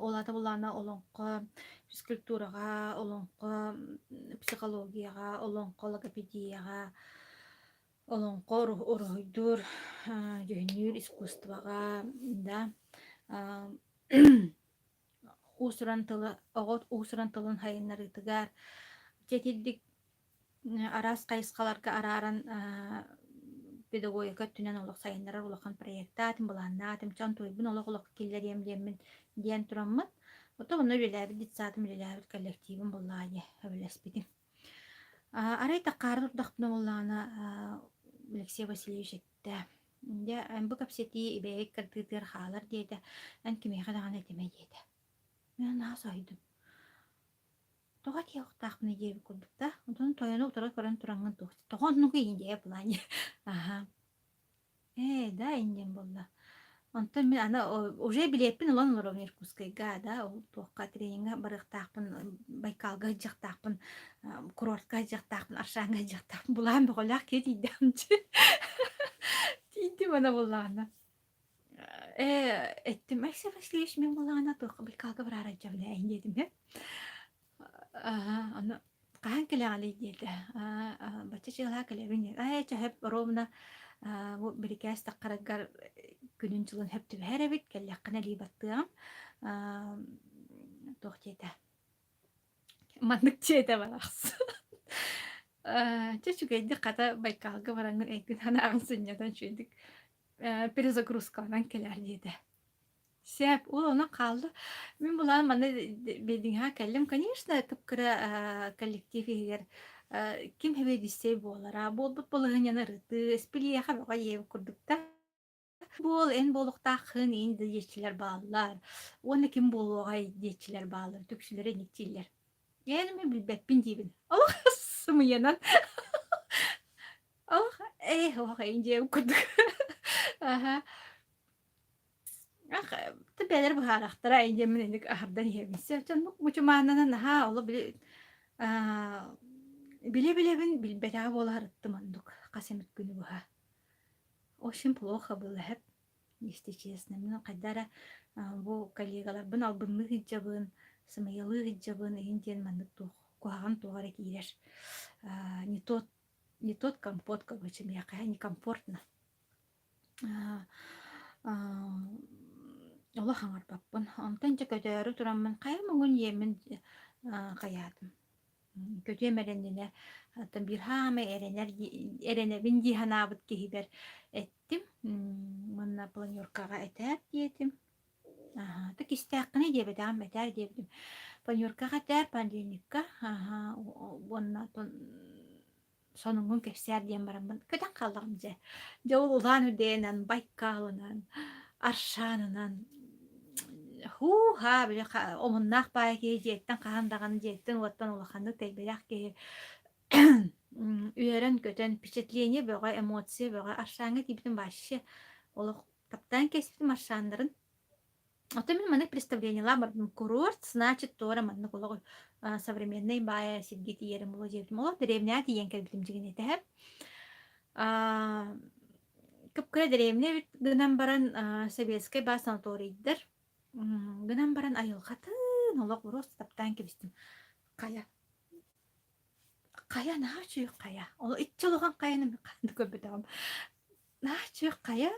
ол аата булаана олоҥхо физкультураҕа олоҥхо психологияҕа олоҥхо логопедияҕа олоҥхо уруһуйдуур дьүһүннүүр искусствоҕа да уус-уран тылы оҕо уус-уран тылын сайыннарыытыгар дьэ итирдик араас хайысхаларга арааран педагогика өттүнэн олох сайыннарар улахан проектаатым, былааннаатым, дьон туйбун олох-олох киллэриэм диэммин диэн тураммын, оттон онно үлэлээбит детсадым, үлэлээбит коллективым буоллаҕа дии, сөбүлэспитим. Арай таккаары турдахпына буоллаҕына Алексей Васильевич эттэ: Дьэ, эн бу кэпсэтии бэйэ иккардыытыгар хаалар диэтэ, эн кимиэхэ даҕаны этимэ диэтэ. Мин наһаа соһуйдум. Тоҕо этиэхтаахпыный диэбит курдук да. Онтон тойону утары көрөн тураҥҥын туох тоҕо оннугуй диэ плане. Аха. Ээ, да инньэн буолла. Онтон мин аны уже билиэппин ылан олоробун Иркутскайга да, ол туохха тренингэ барыахтаахпын, Байкалга сылдьыахтаахпын, курортка сылдьыахтаахпын, Аршаҥҥа сылдьыахтаахпын булаан бөҕөлөөх киһи тиийдэҕим дии. Тиийдим ана буоллаҕына. Ээ, эттим, Алексей Васильевич мин буоллаҕына туохха Байкалга бараары сылдьабын ээ диэтим ээ. Аһа, ону хаһан кэлэҕиний диэтэ. Аа, бачча чыалаа кэлэбин диэн. Ээ, чэ, сөп, ровно аа, бу бирикээс таххарыгар күнүн-дьылын сөп түбэһэр эбит, кэллэххинэ илии баттыаҕым. Аа, туох диэтэ? Маннык дьиэтэ барахсан. Аа, чэ, үчүгэйдик хата Байкалга бараҥҥын өйгүн-санааҕын сынньатан үчүгэйдик ээ, перезагрузкаланан кэлээр диэтэ. Сөп, ол онон хаалла. Мин булаан манна Бэдиҥэҕэ кэллим. Конечно, кып-кыра коллектив иһигэр ким сэбиэдиссэй буолара, буолбут балаһыанньаны ырытыы, испилиэхэ бөҕө диэбит курдуктар. Буол, эн буолуохтааххын, иин да диэччилэр бааллар. Уонна ким буолуоҕай диэччилэр бааллар, үксүлэрэ инник дииллэр. Эн мин билбэппин диибин. Олох сымыйанан. Олох ээ, олох эйин диэбит курдук. Аха. Ах, бээлэр быһаарахтара диэммин инник аһардан иһэбин. Дьоннук мучумааннанан наһаа оло били билэ-билэбин билбэтэҕэ буола сырыттым оннук хас эмит күнү быһа. Очень плохо было эһэп, если честно. Мин хайда эрэ бу коллегаларбын албынныы сылдьабын, сымыйалыы сылдьабын иһин диэн маннык туох куһаҕан туох эрэ киирэр. Не тот не тот компот, короче, миэхэ некомфортно. Олох аҥарбаппын. Онтон дьэ көтөөрү тураммын хайа муҥун иэммин хайаатым. Көтүөм эрэннинэ оттон биир хаамай эрэнэр эрэнэбин дии санаабыт киһибэр эттим. Уонна планеркаҕа этээр диэтим. Аһаа, ты кистээххиний диэбэтэҕим, этээр диэбитим. Планеркаҕа этээр, понедельникка, аһаа, уонна оттон сонуҥҥун кэпсээр диэн бараммын көтөн хааллаҕым дьэ. Дьэ ол Улаан Үдээнэн, Байкалынан, Аршанынан һуу-һаа били омуннаах баайа киһи дьиэттэн хаһан даҕаны дьиэттэн-уоттан улаханнык тэйбэтэх киһи үөрэн-көтөн впечатление бөҕө, эмоция бөҕө. Аршаҥҥа тиийбитим вообще олох таптаан кэспитим аршаннарын. Оттон мин маннык представлениелаах бардым. Курорт, значит, туора маннык олох современный баайа сиргэ тиийэрим буолуо диэбитим. Олох дэриэбинэҕэ тиийэн кэлбитим дьигин этэһэ. Кып-кыра дэриэбинэ эбит гынан баран советскай баа санаторийдар гынан баран айылҕатын олох просто таптаан кэбистим. Хайа хайа наһаа үчүгэй хайа. Ол иччи улахан хайаны мин хаһан да көрбөтөҕүм. Наһаа үчүгэй хайа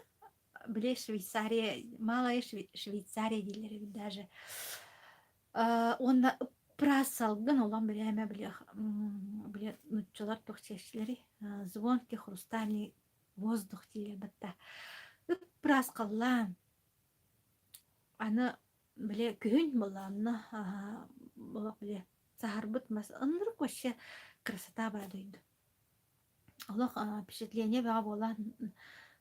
били Швейцария, малая Швейцария дииллэр эбит даже. Уонна ыппыраас салгын олон бирээмэ били били нуччалар туох чэчилэрий звонкий хрустальный воздух дииллэр батта. Ыппыраас халлаан. Аны били күһүн буоллаҕына олох били саһарбыт мас ынырык вообще красота баа дойду. Олох впечатление бөҕө буолан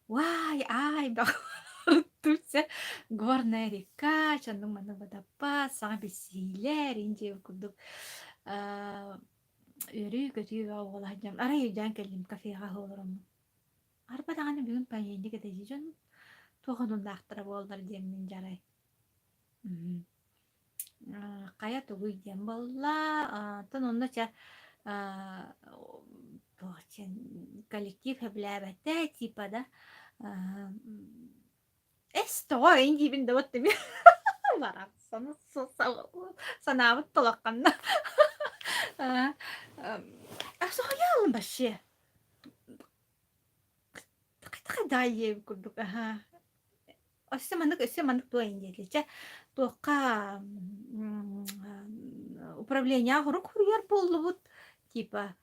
уай аай бөҕө Турция горная река чоннук маннык водопад саҥа билсиилэр индия курдук үөрүү-көтүү бөҕө буола сылдьан арай өйдөөн кэллим кафеҕа олороммун арба даҕаны бүгүн понедельник этэ дии дьон туох онуннаахтара буоллар диэммин дьэ арай Хайа тугуй диэн буолла, оттон онно чэ туох диэн коллектив сөбүлээбэтэ типа да эс тоҕо эн диибин да вот барахсан санаабыт толохханна соһуйаалым вообще хайдах диэбит курдук аһаа Өссө маннык өссө маннык туой диэтилэр. Чэ, туохха управлениеҕа сурук суруйар буоллубут, типа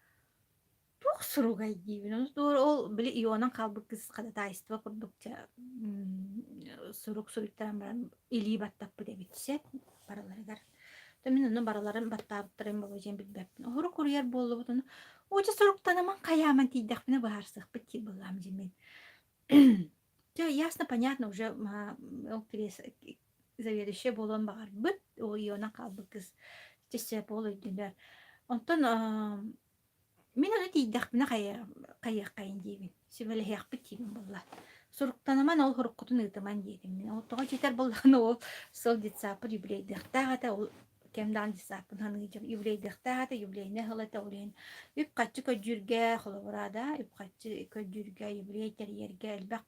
туох суругай диибин. Ону ол били ионан хаалбыт кыыс ходатайство курдук чэ сурук суруйтаран баран илии баттаппыт эбит сөп барыларыгар. То мин ону барыларын баттаабыттарын буолуо диэн билбэппин. Сурук суруйар буоллубут ону оо дьэ суруктанаман хайааман тиийдэхпинэ быһаарсыахпыт диир буоллаҕым дии мин. Дьэ, ясно, понятно, уже ол заведующая буолуон баҕарбыт, ол Иона хаалбыт кыыс чэ ол өйдөнөр. Онтон мин ону тиийдэхпинэ хайыаххайын диибин, сүбэлэһиэхпит диибин буолла. Суруктаныман ол суруккутун ыытыман диэтим мин. Ол тоҕо дьиэтэр буоллаҕына ол сыл детсаппыт юбилейдыахтаах этэ, ол кэм даҕаны детсаппын саныыр юбилейдыахтаах этэ, юбилейнай сыл этэ, ол иһин үп-харчы көрдүүргэ, холобура да, үп-харчы көрдүүргэ, юбилей тэрийэргэ элбэх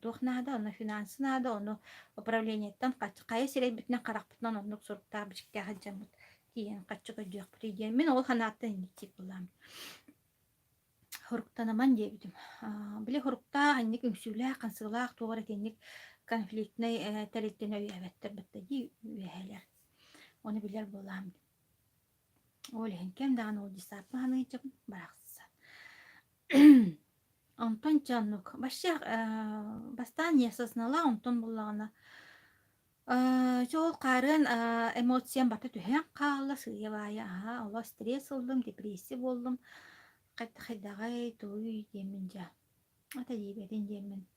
туох наада, ону финансы наада, ону управлениеттан хайа сирэйбитинэн харахпытынан оннук суруктаах бичиктээх сылдьаммыт тиийэн харчы көрдүөхпүтүй диэн мин ол санааттан инник буллаам. Хоруктанаман диэбитим. Били хоруктаах, инник үҥсүүлээх, хансыылаах туох эрэ итинник конфликтнай тэрилтэни өйөөбөттөр бытта дии үөһэлэр. Ону билэр буолаам. Ол иһин кэм даҕаны ол десаппын саныыччым барахсан. Онтон чэ оннук. Вообще бастаан не осознала, онтон буллаҕына чэ ол хаарыан эмоциям бата түһэн хаалла, сыыйа-баайа аһаа олох стресс ыллым, депрессия буоллум. Хайдаҕай, тугуй диэммин дьэ, ата диэбэтин диэммин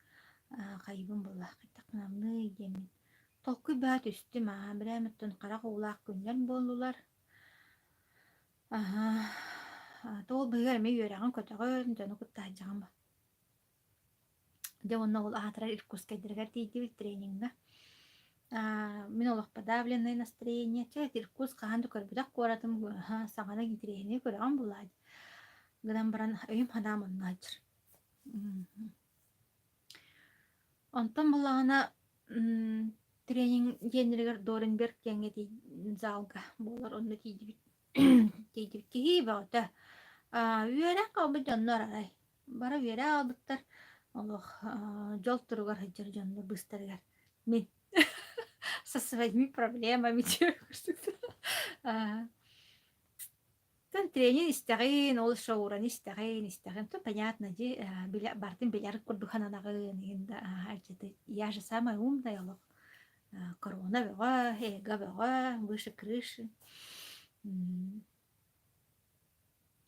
хайыыбын буолла, хайдах гынамный диэммин. Толкуй баа түстүм, аа бирээм оттон харах уулаах күннэр буоллулар. Аһаа, ол быыһыгар эмиэ үөрэҕин көтөҕөн, дьону кытта сылдьаҕын ба. Дьэ уонна ол аатырар Иркутскайдарыгар тиийдибит трениҥҥэ. Мин олох подавленное настроение. Чэ, Иркутск хаһан да көрбөтөх куоратым, саҥаны интэриэһинэй көрөҕүн булаа гынан баран өйүм-санаам онно сылдьар. Онтон буоллаҕына тренинг диэннэригэр Доренберг диэҥҥэ залга буолар онно тиийдибит тиийдибит киһи бөҕөтө. Үөрэн хаалбыт дьоннор арай бары үөрэ аалбыттар олох дьол туругар сылдьар дьоннор быыстарыгар мин со своими проблемами Тон тренер истэҕин, ол шоураны истэҕин, истэҕин. То понятно дии, билэ барытын билэр курдук сананаҕын иһин да я же самая умная олох. Корона бөҕө, эго бөҕө, выше крыши.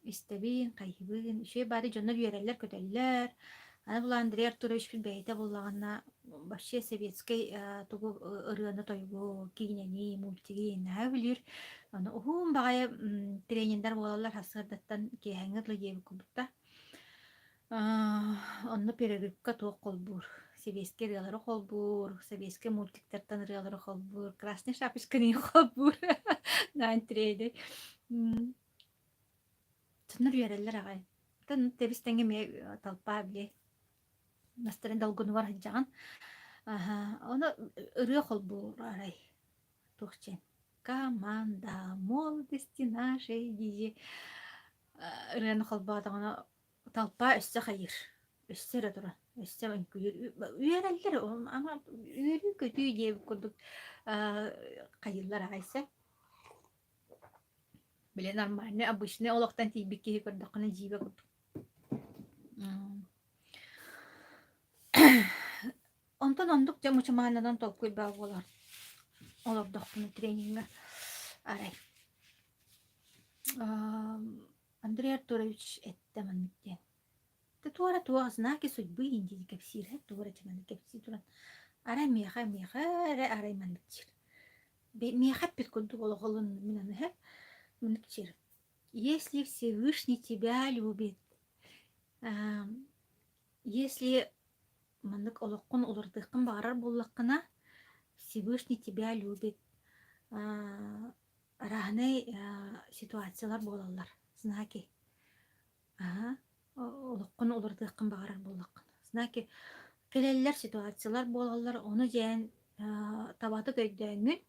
Истэбин, хайыыбын, үчүгэй баары дьоннор үөрэллэр-көтөллөр. Аны була Андрей Артуровичпыт бэйэтэ буллаҕына вообще советскай тугу ырыаны-тойугу, киинэни, мультиги наһаа сөбүлүүр. Аны уһун баҕайы трениннэр буолаллар сарсыардаттан киэһээҥҥи дылы диэбит курдук Онно перерывка туох холбуур? Сэбиэскэй ырыалары холбуур, сэбиэскэй мультиктартан ырыалары холбуур, Красная шапочканы холбуур. Наан тренер. Дьоннор үөрэллэр аҕай. Оттон тэбис-тэҥҥэ эмиэ толпа били настарын долгунугар сылдьаҕын. Аһа, ону ырыа холбуур арай туох диэн «Команда молодости нашей» дии ырыаны холбоотоҕуна толпа өссө хайыыр, өссө эрэ турар, өссө үҥкүүлүүр. Үөрэллэр ама үөрүү-көтүү диэбит курдук хайыыллар аҕай сөп. Били нормальный, обычный олохтон тиийбит киһи көрдөххүнэ дьиибэ курдук. Онтон оннук дьэ мучумааннанан толкуй баа буолар. Олордохпуна трениҥҥэ арай Андрей Артурович эттэ маннык диэн. Ты туора туох знаки судьбы индии кэпсиирэ туора маннык кэпсии туран арай миэхэ миэхэ эрэ арай маннык диир. Миэхэ эппит курдук олох ылынным мин аны маннык диир. Если Всевышний тебя любит, если маннык олоххун уларытыаххын баҕарар буоллаххына, Всевышний тебя любит, арааһынай ситуациялар буолаллар, знаки. Аһа, олоххун уларытыаххын баҕарар буоллаххына. Знаки кэлэллэр, ситуациялар буолаллар, ону дьээн табатык өйдөөҥҥүн,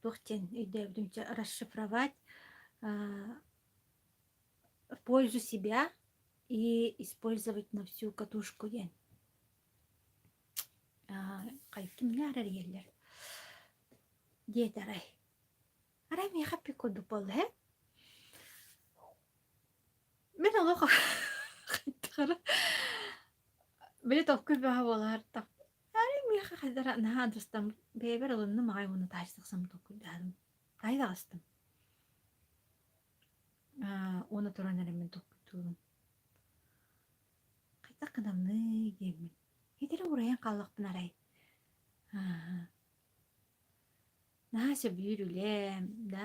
туох диэн өйдөөбүтүмчэ расшифровать в пользу себя и использовать на всю катушку диэн. Хайкимҥэ арарыйаллар диэтэ арай. Арай миэхэ эппит курдук буолла ээ. Мин олох хайдах эрэ били толкуй бөҕө буолаартах. Арай миэхэ хайдах эрэ наһаа адьастаммыт бэйэбэр ылынным аҕай уонна таһырдьа тахсан толкуйдаатым. Таһырдьа таҕыстым. Уонна туран эрэ мин толкуйдуубун. Хайдах гынамный диэммин. Итирэ уурайан хааллахпын арай. Наһаа сөбүлүүр үлэм, да,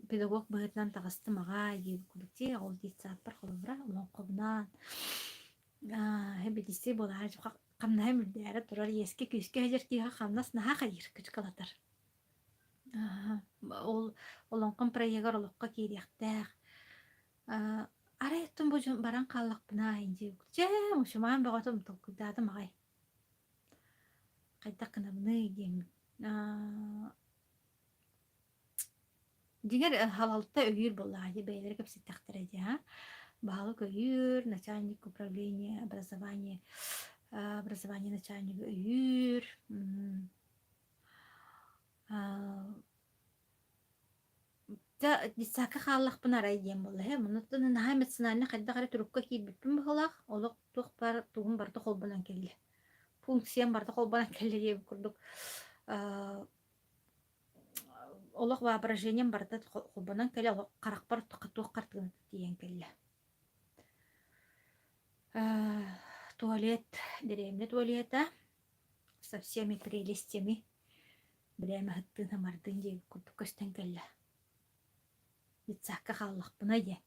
педагог быһыытынан таҕыстым аҕай диэбит курдук дии, ол детсадпар холобура олоҥхобунаан эбидиссий буолаары хамнаһым үрдээри турар, иэскэ-күүскэ сылдьар киһиэхэ хамнас наһаа хайыыр, кычкалатар. Ол олоҥхом проегар олоххо киириэхтээх. Арай оттон бу дьон баран хааллахпына диэбит чэ, мусульман бөҕөтүн толкуйдаатым аҕай. Хайдах гынабыный диэммин. Дьиҥэр халалта өйүүр буоллаҕа дии, бэйэлэрэ кэпсэттэхтэрэ дии, аа. Баһылык өйүүр, начальник управления образования образование начальнига өйүүр. Дьэ, детсадка хааллахпына арай диэн буолла ээ. Онуттан наһаа эмоционально хайдах эрэ турукка киирбиппин быһыылаах, олох туох баар тугум барыта холбонон кэллэ. Функциям барыта холбонон кэллэ диэбит курдук олох воображением барыта холбонон кэлэ, олох харахпар туох хартыына тиийэн кэллэ. Туалет, дэриэбинэ туалета со всеми прелестями Билэм аһыттыын хамардыын диэбит курдук көстөн кэллэ. Детсадка хааллахпына диэн.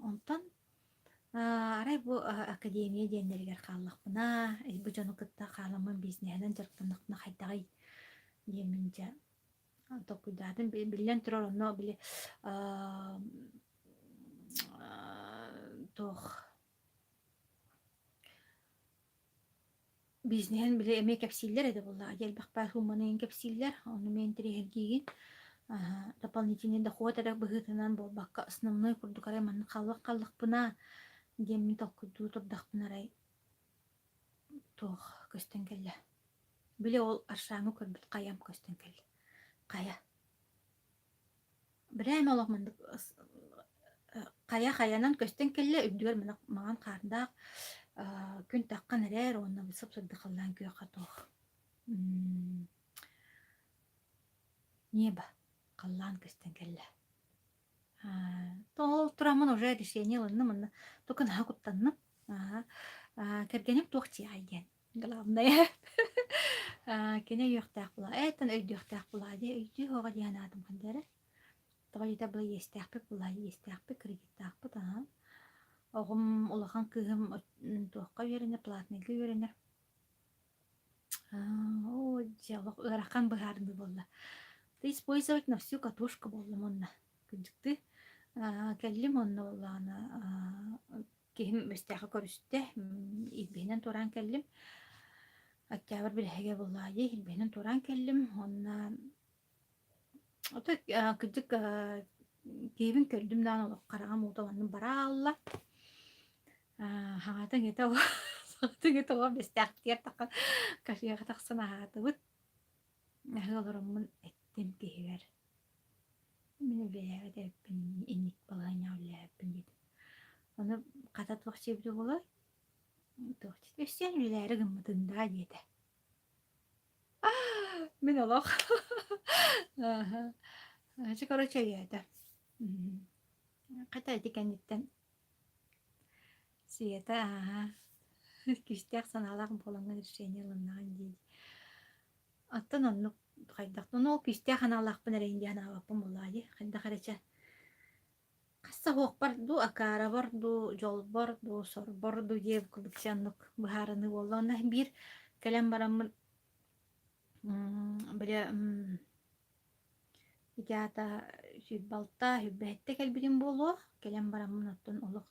Онтон арай бу академия диэннэригэр хааллахпына, бу дьону кытта хааламмын бизнеһинэн дьарыктаннахпына хайдаҕый диэммин дьэ толкуйдаатым. Биллэн турар онно били туох. Бизнеһин били эмиэ кэпсииллэр этэ буоллаҕа дии, элбэх баар суумманы иһин кэпсииллэр, ону эмиэ интэриэһиргиигин. Аһа, дополнительный доход эрэ быһыытынан буолбакка, основной курдук арай маннык халлах халлахпына диэммин толкуйдуу турдахпына арай туох көстөн кэллэ. Били ол Аршаҥҥа көрбүт хайам көстөн кэллэ. Хайа Брэм олох маннык хайа хайанан көстөн кэллэ, үрдүгэр мына маҥан хаардаах күн таххан эрэр уонна сып-сырдык халлаан күөххэ туох небо халлаан көстөн кэллэ. Ол тураммын уже решение ылынным уонна только наһаа куттанным. Кэргэним туох диэҕэй диэн главное. Кини өйүөхтээх буолаа, эттэн өйдүөхтээх буолаа дии, өйдүү оҕо дии санаатым ханна эрэ. Тоҕо диэтэр бу иэстээхпит буолаа, иэстээхпит, кредиттаахпыт аһа. Оҕом улахан кыыһым туохха үөрэнэр, платныйга үөрэнэр. Оо, дьэ олох ыарахан быһаарыныы буолла. Ты использовать на всю катушку буоллум уонна кырдьыктыы. Кэллим онно буоллаҕына Киһим бэстээххэ көрүстэ, илбиһинэн туораан кэллим. Октябрь бүтэһигэ буоллаҕа дии, илбиһинэн туораан кэллим уонна ото кырдьык киһибин көрдүм даҕаны олох хараҕым уута маннык бара аалла. Хаҥата иҥэтэ саҥата иҥэтэ оҕо бэстээхтигэр тахсан кафеҕа тахсан аһаатыбыт. Аһыы олороммун эттим киһибэр Мин үлэлээбэт эбиппин, инник балаһыанньаҕа үлэлээбиппин диэтим. Ону хата туох диэбитэ буолуой? Туох диэт өссө үлэлээри гыммытын даа диэтэ. Мин олох Ааһа. Чэ, короче, өйөөтө. Хата ити кэнниттэн Света ааһа күүстээх санаалаах буолаҥҥын решение ылыннаҕын дии. Оттон оннук хайдах ону ол күүстээх аналлаахпын эрэйин дии санаабаппын буоллаҕа дии. Хайдах эрэ чэ хас да уһуохпар дуу, акаарабар дуу, дьолбор дуу, сорбор дуу диэбит курдук чэ оннук быһаарыныы буолла. Онно биир кэлэн бараммын били ити аата 26, 27 кэлбитим буолуо. Кэлэн бараммын оттон олох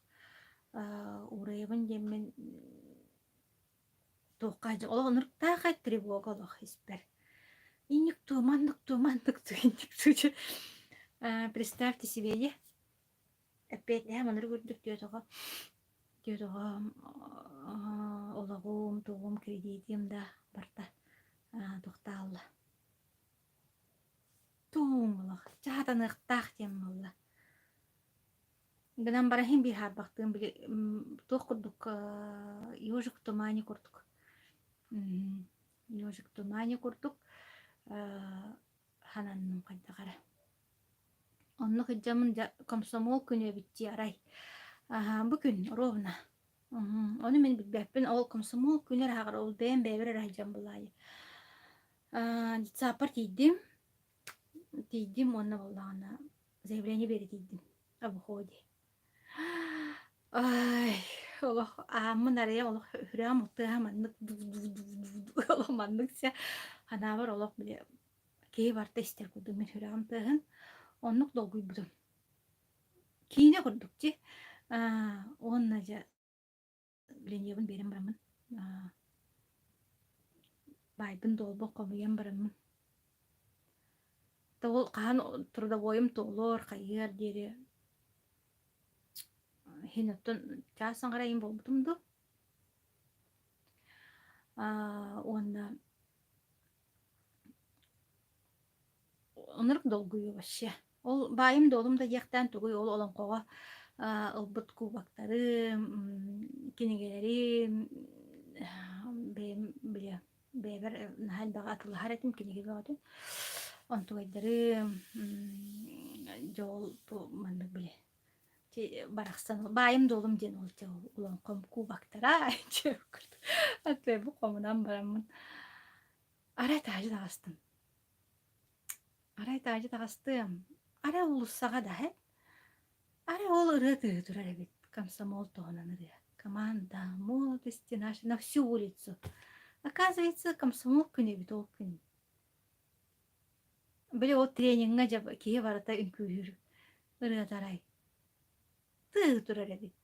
уурайабын диэммин Туохха олох ынырыктаахай тревога олох испэр. Инник туу, маннык туу, маннык туу, инник туу дьэ. Представьте себе дии. Эппиэтинэһэ маннык үрдүк диэтэҕэ диэтэҕэ олоҕум, тугум, кредитим да барыта туохтаалла. Туум олох чаһатаныахтаах диэн буолла. Гынан баран иһин биир хаарбахтыын били туох курдук ежик в тумане курдук ежик в тумане курдук хананным хайдах эрэ. Онно сылдьаммын дьэ комсомол күнэ эбит дии арай. Аһаа бу күн ровно. Ону мин билбэппин ол комсомол күнэ эрэ аһаҕар ол бэйэм бэйэбэр эрэ сылдьан булаайы. Детсадпар тиийдим. Тиийдим уонна буоллаҕына заявление биэрэ тиийдим об уходе. Ай, олох ааммын арыйа олох сүрэҕим тыаһа маннык олох маннык сэ санаабар олох били киһи барыта истэр курдук мин сүрэҕим тыаһын оннук долгуйбутум. Киинэ курдук дии. Аа, уонна дьэ Ленябын биэрэн бараммын баайбын-дуолбун хомуйан бараммын ол хаһан трудовойум туолуор, хайыар диэри иһин оттон чаас аҥара иһин буолбутум дуу уонна Ынырык долгуйуу вообще. Ол баайым-дуолум да диэхтээн тугуй ол олоҥхоҕо ылбыт кубоктарым, кинигэлэрим, бэйэм били бэйэбэр наһаа элбэҕи атыылаһар этим кинигэ бөҕөтүн. Онтугайдарым, дьэ ол маннык били барахсан баайым-дуолум диэн ол дьэ ол олоҥхом кубоктара бу хомунан бараммын арай таһырдьа таҕыстым. Арай таһырдьа таҕыстыам, арай уулуссаҕа да иһэн, арай ол ырыа тыаһа турар эбит, комсомол туһунан ырыа. Команда молодости нашей на всю улицу. Оказывается, комсомол күнэ эбит ол күн. Били ол трениҥҥэ дьэ киһи барыта үҥкүүлүүр ырыата арай тыаһыы турар эбит.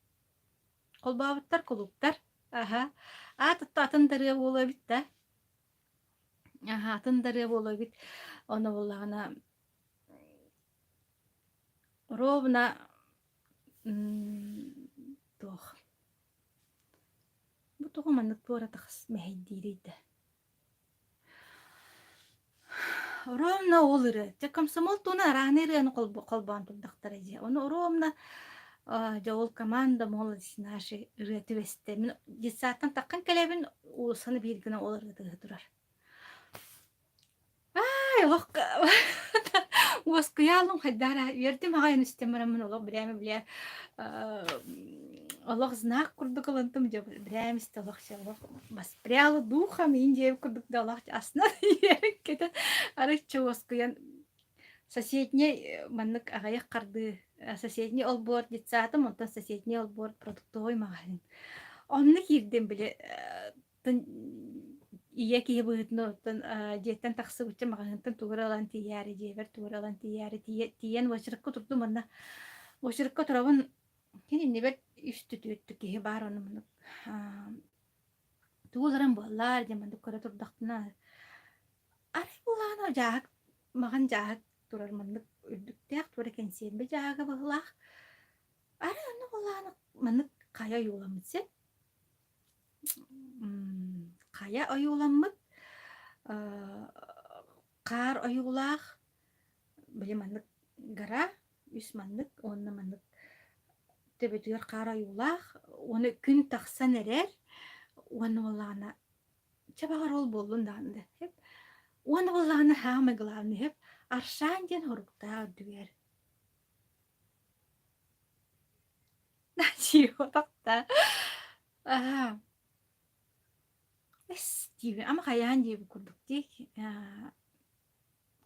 Холбообуттар кулууптар. Аһа. Аат атын да ырыа буолуо эбит да. Аһа, атын да ырыа буолуо эбит. Ону буоллаҕына ровно туох бу тоҕо маннык туора тахс мэһэйдиирий да Ровно ол ырыа. Дьэ комсомол туһунан араанай ырыаны холбоон турдахтара дии. Ону ровно дьэ ол команда молодости нашей ырыа түбэстэ. Мин детсадтан таххан кэлэбин, уулуссаны биир гына ол ырыа тыаһа турар. Аай, олох уоскуйаалым хайдара үөрдүм аҕай истэн бараммын олох бирээмэ билэ олох знак курдук ылынтым дьэ бирээмэ истэ олох олох воспряла духом индия курдук да олох астына үөрэн арычча уоскуйан соседний маннык аҕыйах хардыы соседний олбуор детсадым онтон соседний олбуор продуктовый маҕаһыын онно киирдим били ийэ киһи быһыытынан оттон дьиэттэн тахсыбычча маҕаһыынтан тугу эрэ ылан тиийээри дьиэбэр тугу эрэ ылан тиийээри тиийэн уочаракка турдум уонна уочаракка турабын кини иннибэр үс түтүөттүк киһи баар ону маннык тугу ыларым буоллар диэн маннык көрө турдахпына арай буолаана дьааһык маҕан дьааһык турар маннык үрдүктээх туора кэнсиэрбэ дьааһыга быһыылаах арай онно буолаана маннык хайа ойууламмыт син Хайа ойууламмыт, хаар ойуулаах, били маннык гора, үс маннык уонна маннык төбөтүгэр хаар ойуулаах уонна күн тахсан эрэр уонна буоллаҕына чэ баҕар ол буоллун даҕаны да сөп. Уонна буоллаҕына саамай главный сөп Аршан диэн хоруктаах үрдүгэр Чиотохта. Аа. Эс диибин, ама хайаан диэбит курдук дии. Аа,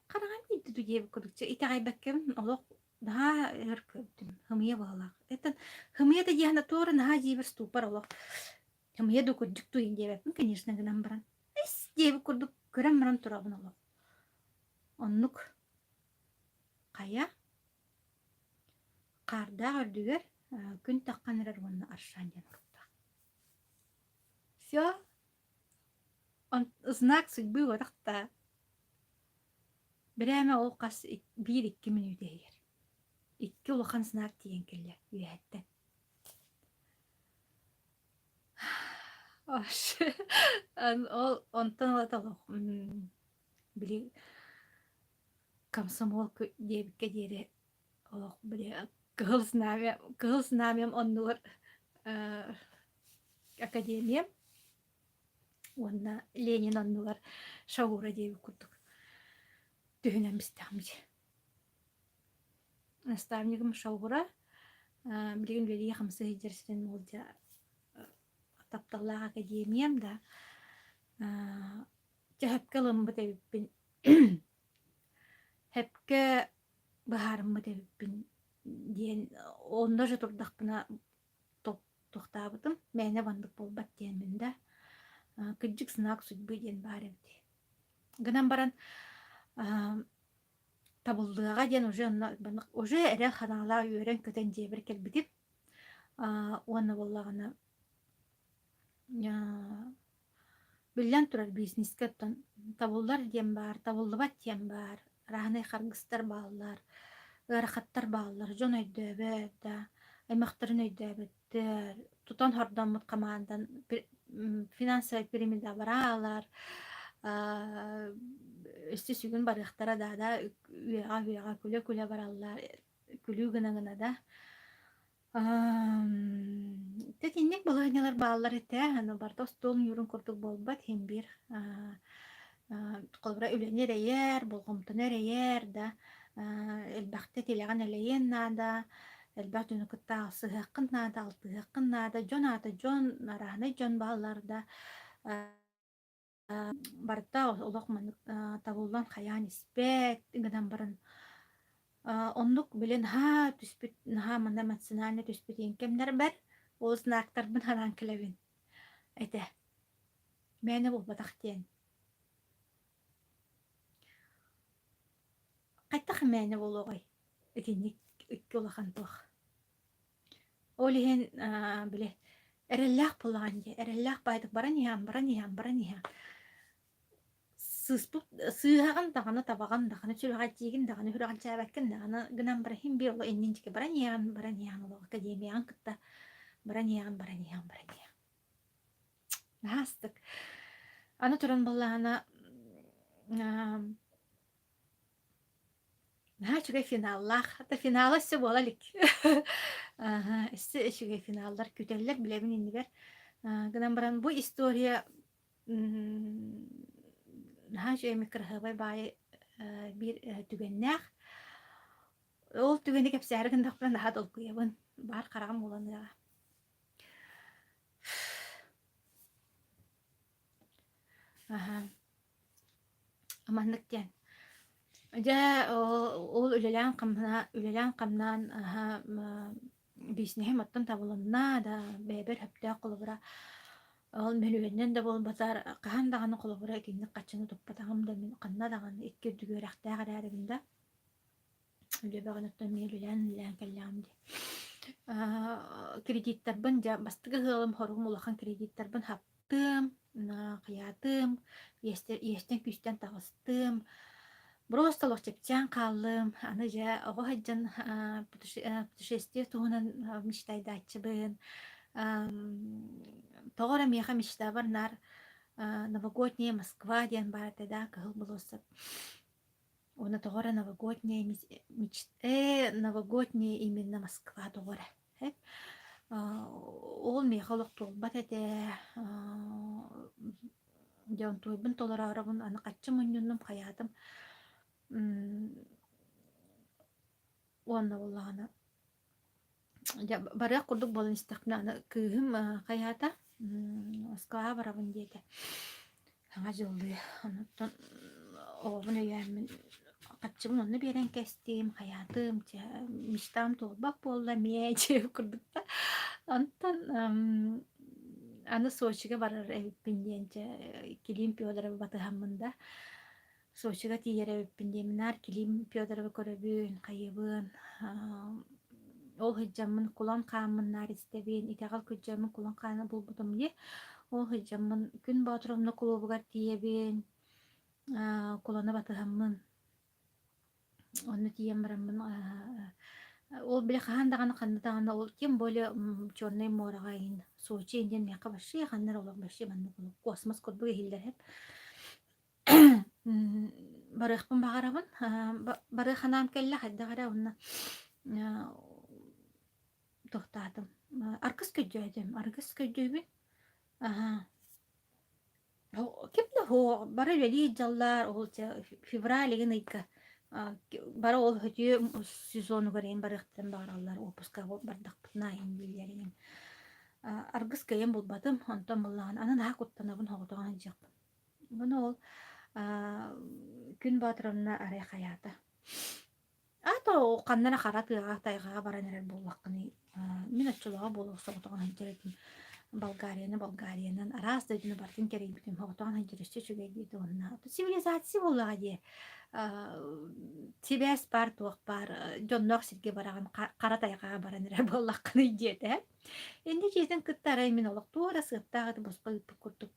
хараҕым биирдэ дуу диэбит курдук итэҕэйбэккэбин олох наһаа өр көрдүм. Хымыйа быһыылаах. Это хымыйа да диэхинэ туора наһаа дьиибэр ступор олох. Хымыйа дуу кырдьык дуу иһин диэбэппин, конечно, гынан баран. Эс диэбит курдук көрөн баран турабын олох. Оннук. Хайа? Хаардаах үрдүгэр күн таххан эрэр уонна Аршан диэн оруктаах. Все. Знак судьбы уотахта. Бирээмэ ол хас биир-икки мүнүүтэ иһигэр. Икки улахан знак тиийэн кэллэ үөһэттэн. Ол онтон ылата олох били комсомол диэбиккэ диэри олох били кыһыл знамя кыһыл знамям оннугар академиям уонна Ленин оннугар Шаура диэбит курдук түһүнэн бистэҕим дии. Наставнигым Шаура билигин үлэлии-хамсыы сылдьар сирин уолдьа тапталлаах академиям да Дьэ сөпкө ылыммыт эбиппин сөпкө быһаарыммыт эбиппин диэн онно же турдахпына тохтообутум мээнэ маннык буолбат диэммин да кырдьык знак судьбы диэн баар эбит гынан баран табыллыаҕа диэн уже онно уже эрэл ханаалаах үөрэн-көтөн дьиэбэр кэлбитим уонна буоллаҕына Биллэн турар, бизнескэ оттон табыллар диэн баар, табыллыбат диэн баар, арааһынай харгыстар бааллар, ыарахаттар бааллар, дьон өйдөөбөт да, аймахтарын өйдөөбөттөр, тутан хордоммут хамаандан финансовай пирамидалар өссө сүгүн барыахтара да да үөҕэ-үөҕэ күлэ-күлэ бараллар, күлүү гына-гына да Итинник балаһыанньалар бааллар этэ, аны барыта остуол ньуурун курдук буолбат, иһин биир холобура үлэни эрэйэр, болҕомтону эрэйэр да, элбэхтэ тилэҕин элэйиэн наада, элбэх дьону кытта алтыһыаххын наада, алтыһыаххын наада, дьон аата дьон, арааһынай дьон бааллар да Барыта олох маннык табыллан хайаан испэт гынан баран оннук били наһаа түспүт наһаа манна эмоционально түспүт иэн кэмнэрбэр ол знактарбын санаан кэлэбин этэ мээнэ буолбатах диэн хайдах мээнэ буолуоҕай итинник икки улахан туох ол иһин били. Эрэллээх буоллаҕын дии, эрэллээх баайдык баран иһэҕин, баран иһэҕин, баран иһэҕин. Сыыспыт сыыһаҕын даҕаны, табаҕын даҕаны, сүрэҕэлдьиигин даҕаны, сүрэҕэлдьээбэккин даҕаны гынан баран иһин биир олох иннин диэки баран иһэҕин, баран иһэҕин олох академияҕын кытта баран иһэҕин, баран иһэҕин, баран иһэҕин. Наһаа астык. Аны туран буоллаҕына Наһаа үчүгэй финаллаах. Хата финала өссө буола илик. Аһа, өссө үчүгэй финаллар күүтэллэр билэбин иннибэр. Аа, гынан баран бу история м, наһаа үчүгэй эмит кыраһыабай баайы э, биир э, түгэннээх. Ол түгэни кэпсээри гыннахпына наһаа долгуйабын. Баар хараҕым ууланыаҕа. Аһа. Маннык диэн. Дьэ, ол үлэлээн-хамна үлэлээн-хамнаан аһа биисинэһим оттон табылынна да, бэйэбэр сөптөөх холобура ол мөлүйүөнүнэн да буолбатар, хаһан даҕаны холобура итинник харчыны туппатаҕым да мин ханна даҕаны икки үрдүк үөрэхтээх эрээрибин да Үлэбэҕин оттон эмиэ үлэлээн-үлэлээн кэллэҕим дии. Аа, кредиттарбын дьэ бастакы ыалым хоругум улахан кредиттарбын хаптым, хайаатым, иэстэн-күүстэн таҕыстым. Просто олох чэпчээн хааллым. Аны дьэ оҕо сылдьан путешествие туһунан мечтайдааччыбын. Тоҕо эрэ миэхэ мечтабар наар новогодняя Москва диэн баар этэ да, Кыһыл болуоссат. Уонна тоҕо эрэ новогодняя меч э новогодняя именно Москва тоҕо эрэ эт ол миэхэ олох туолбат этэ дьэ онтуойбун толорооробун аны хаччы мунньуннум хайаатым уонна буоллаҕына Дьэ, барыах курдук буолан истэхпинэ, аны кыыһым хайаата, Москваҕа барабын диэтэ. Саҥа дьыллыы. Онуттан оҕобун өйөөммүн харчыбын онно биэрэн кэстим, хайаатым, чэ, мечтам туолбат буолла эмиэ диэбит курдук да. Онтон аны Сочига барар эбиппин диэн чэ, Килим Федоровы батыһаммын да Сочига тиийэр эбиппин диэммин наар Килим Федоровы көрөбүн, хайыыбын, ол сылдьаммын кулан хааммын наар истэбин, итэҕэл күрдьэммин кулан хааны булбутум дии. Ол сылдьаммын Күн Боотуровна кулуубугар тиийэбин, куланы батыһаммын, онно тиийэн бараммын ол били хаһан даҕаны ханна даҕаны ол тем более Чернай муораҕа иһин Сочи диэн миэхэ вообще ханна эрэ олох вообще маннык космос курдук иһиллэр эһэп. Барыахпын баҕарабын, барыах санаам кэллэ хайдах эрэ уонна туохтаатым аргыс көрдөөтүм, аргыс көрдүүбүн. Аһаа. Ким да суох, бары үлэлии сылдьаллар, ол чэ февраль игин ыйга бары ол үтүө сезонугар иһин барыахтарын баҕараллар, уоппуска бардахпытына иһин дииллэр иһин. Аргыс кыайан булбатым, онтон буоллаҕына аны наһаа куттанабын соҕотоҕун сылдьыахпын. Ону ол Күн Боотуровна арай хайаата. Аата ханна эрэ хара тыаҕа, тайҕаҕа баран эрэр буоллаххыный. Мин оччолооҕо буолуох соҕотоҕун сылдьар этим. Болгарияны Болгариянан араас дойдуну барытын кэрийбитим. Соҕотоҕун сылдьар өссө үчүгэй диэтэ уонна цивилизация буоллаҕа дии. Сибээс баар, туох баар, дьонноох сиргэ бараҕын, хара тайҕаҕа баран эрэр буоллаххыный диэтэ. Инники дьиэтин кытта арай мин олох туох эрэ сыаптаах этэ босхо ыыппыт курдук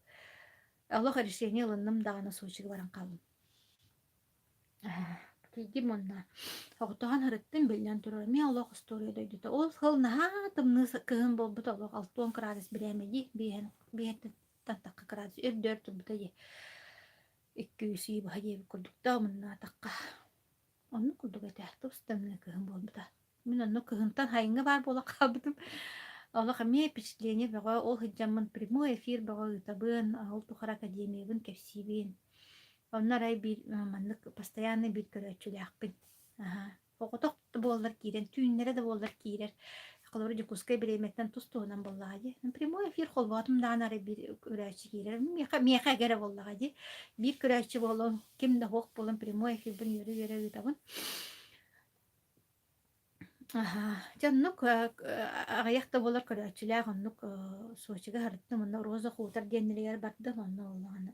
Олох решение ылынным даҕаны Сочига баран хааллым. Тиийдим уонна оҕотоһон ырыттым биллэн турар эмиэ олох остуоруйа дойдута. Ол сыл наһаа тымныы кыһын буолбута олох 60 градус бирээмэ дии биэһэн биэһэттэн тахха градус үрдүөр турбута дии. 200 ый быһа диэбит курдук да муннаатахха. Оннук курдук этэ тус тымныы кыһын буолбута. Мин онно кыһынтан сайыҥҥа баар буола хаалбытым. Олох эмиэ впечатление бөҕө, ол сылдьаммын прямой эфир бөҕө ыытабын, ол тухары академиябын кэпсиибин. Онно арай биир маннык постоянный биир көрөөччүлээхпин. Аһаа. Оҕотох да буоллар киирэн, түүннэрэ да буоллар киирэр. Холобур, Дьокуускай бириэмэттэн тус-туһунан буоллаҕа дии. Прямой эфир холбоотум даҕаны арай биир көрөөччү киирэр. Миэхэ, миэхэ эгэ эрэ буоллаҕа дии. Биир көрөөччү буолан, ким да суох буолан прямой эфирбин үөрэ-үөрэ ыытабын. Аһаа, дьэ оннук аҕыйах да буолар көрөөччүлээх оннук Сочига сырыттым, онно Роза Хутор диэннэригэр бардым, онно буоллаҕына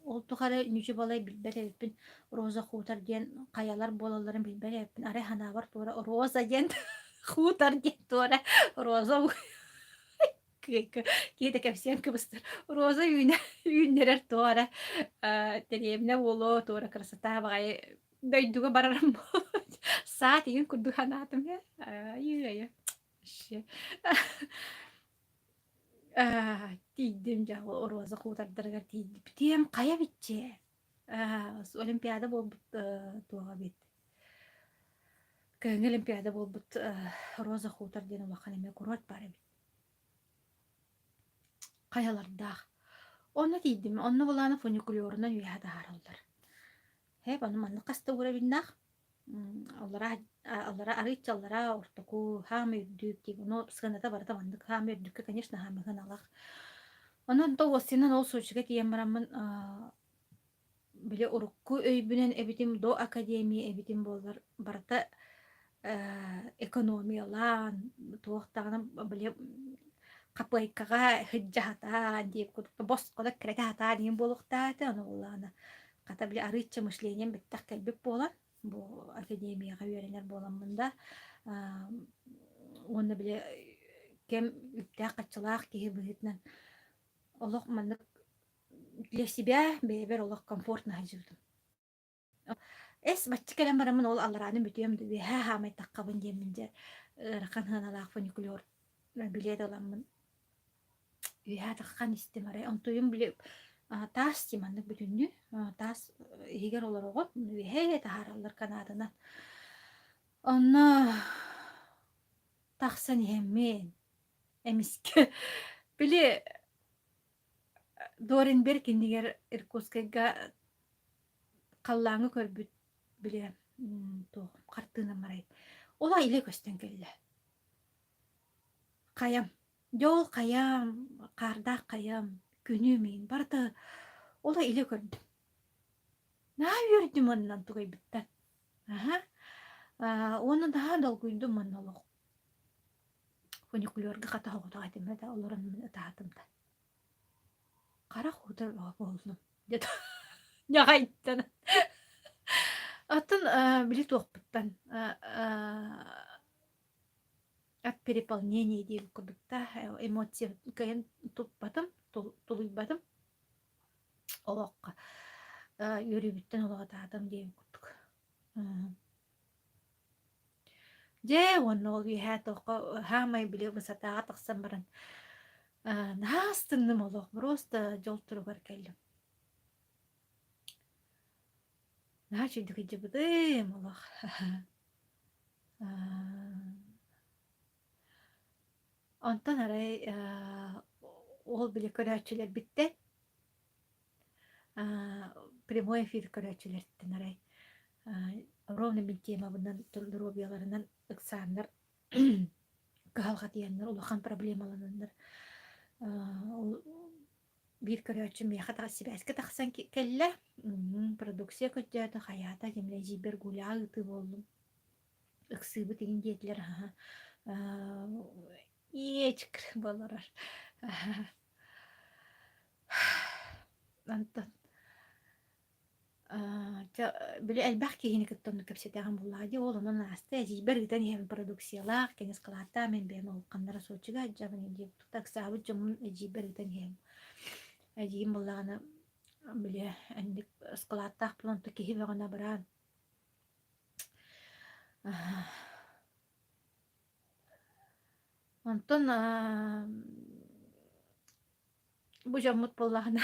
ол тухары ньүдьү-балай билбэт эбиппин, Роза Хутор диэн хайалар буолалларын билбэт эбиппин, арай санаабар туора Роза диэн хутор диэн туора Роза. Киһи да кэпсиэн кыбыстар. Роза үүнэ үүннэрэр туох эрэ дэриэбинэ буолуо, туора красота баҕайы дойдуга барарым буолуо. Саа тигин курдук санаатым ээ. Айыы-айы. Вообще. Тиийдим дьэ роза хутордарыгар тиийдим. Хайа биччэ? Олимпиада буолбут туоҕа эбит. Кыһыҥҥы Олимпиада буолбут Роза Хутор диэн улахан эмиэ куруот баар эбит. Хайалардаах. Онно тиийдим. Онно былааны фуникулерунан үөһэ таһаараллар. Һээп, ону маннык хаста уровеннаах. Аллараа аллараа арыычча аллараа ортоку хаамай үрдүк диэн ону сыаната барыта маннык хаамай үрдүккэ конечно хаамай сыаналаах. Онон то уоссайынан ол Сочига тиийэн бараммын били урукку өйбүнэн эбитим до академия эбитим буоллар барыта экономиялаан туох даҕаны били хапыайкаҕа сылдьа диэбит курдук босхо да кирэтэ сатаа диэн буолуохтаах этэ ону буоллаҕына хата били арыычча мышлением бэттэх кэлбит буолан бу академияҕа үөрэнэр буоламмын да уонна били кэм үптээх-харчылаах киһи быһыытынан олох маннык для себя бэйэбэр олох комфортно сылдьыбытым. Эс бачча кэлэн бараммын ол алларааны бүтүөм да үөһээ хаамайтаххабын диэммин дьэ ыарахан сыаналаах фуникулер билиэт ыламмын үөһээ таххан истим арай онтуйум били таас дии маннык бүтүннүү таас иһигэр олороҕун үөһээ таһаараллар канаатынан онно тахсан иһэммин эмискэ били Доренберг иннигэр Иркутскайга халлааҥҥа көрбүт били туох хартыынам арай ол илэ көстөн кэллэ. Хайам, дьэ ол хайам, хаардаах хайам, күнүм иин барыта ол илэ көрдүм. Наһаа үөрдүм оннон тугайбыттан. Аһа. Уонна наһаа долгуйдум манна олох. Фуникулерга хата соҕотох этим да олорон мин ытаатым да. Харах уута бөҕө буоллум диэт ньаҕайдан. Оттон били туохпуттан от переполнения диэн курдук да эмоция кыайан туппатым, тулуйбатым. Олоххо үөрүүбүттэн олох ытаатым диэн курдук. Дьэ уонна ол үөһээ туохха саамай били высотаҕа тахсан баран наһаа астынным олох просто дьол туругар кэллим. Наһаа үчүгэйдик сылдьыбытым олох. Онтон арай ол били көрөөччүлэрбиттэн прямой эфир көрөөччүлэртэн арай ровно мин темабынан доруобуйаларынан ыксааннар кыһалҕатыйаннар улахан проблемалананнар ол биир көрөөччү миэхэ сибээскэ тахсан кэллэ продукция көрдөөтө хайаата кимнэ эдьиийбэр гуляа ыытыы буоллум ыксыыбыт игин диэтилэр аһа иэчик буоларар Онтон дьэ били элбэх киһини кытта оннук кэпсэтэҕим буоллаҕа дии, ол онон ааста эдьиийбэр ыытан иһэбин продукциялаах, кини ыскылааттаах мин бэйэм улаханнара Сочига сылдьабын диэбит ыксаабыт дьоммун эдьиийбэр ыытан иһэбин. Эдьиийим буоллаҕына били инник ыскылааттаах буолан киһи бөҕөнө абыраан Онтон бу дьоммут буоллаҕына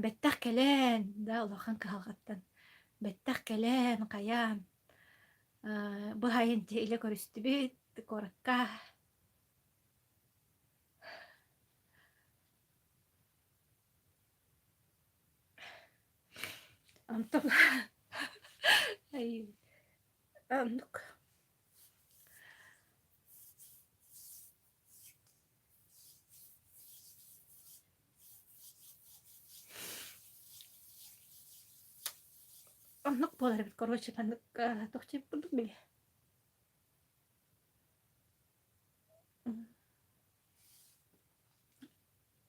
бэттэх кэлэн да улахан кыһалҕаттан бэттэх кэлэн хайаан быһайын дьэ илэ көрүстүбүт куоракка Онтон оннук Оннук буолар эбит, короче, маннык туох диэбит курдук били.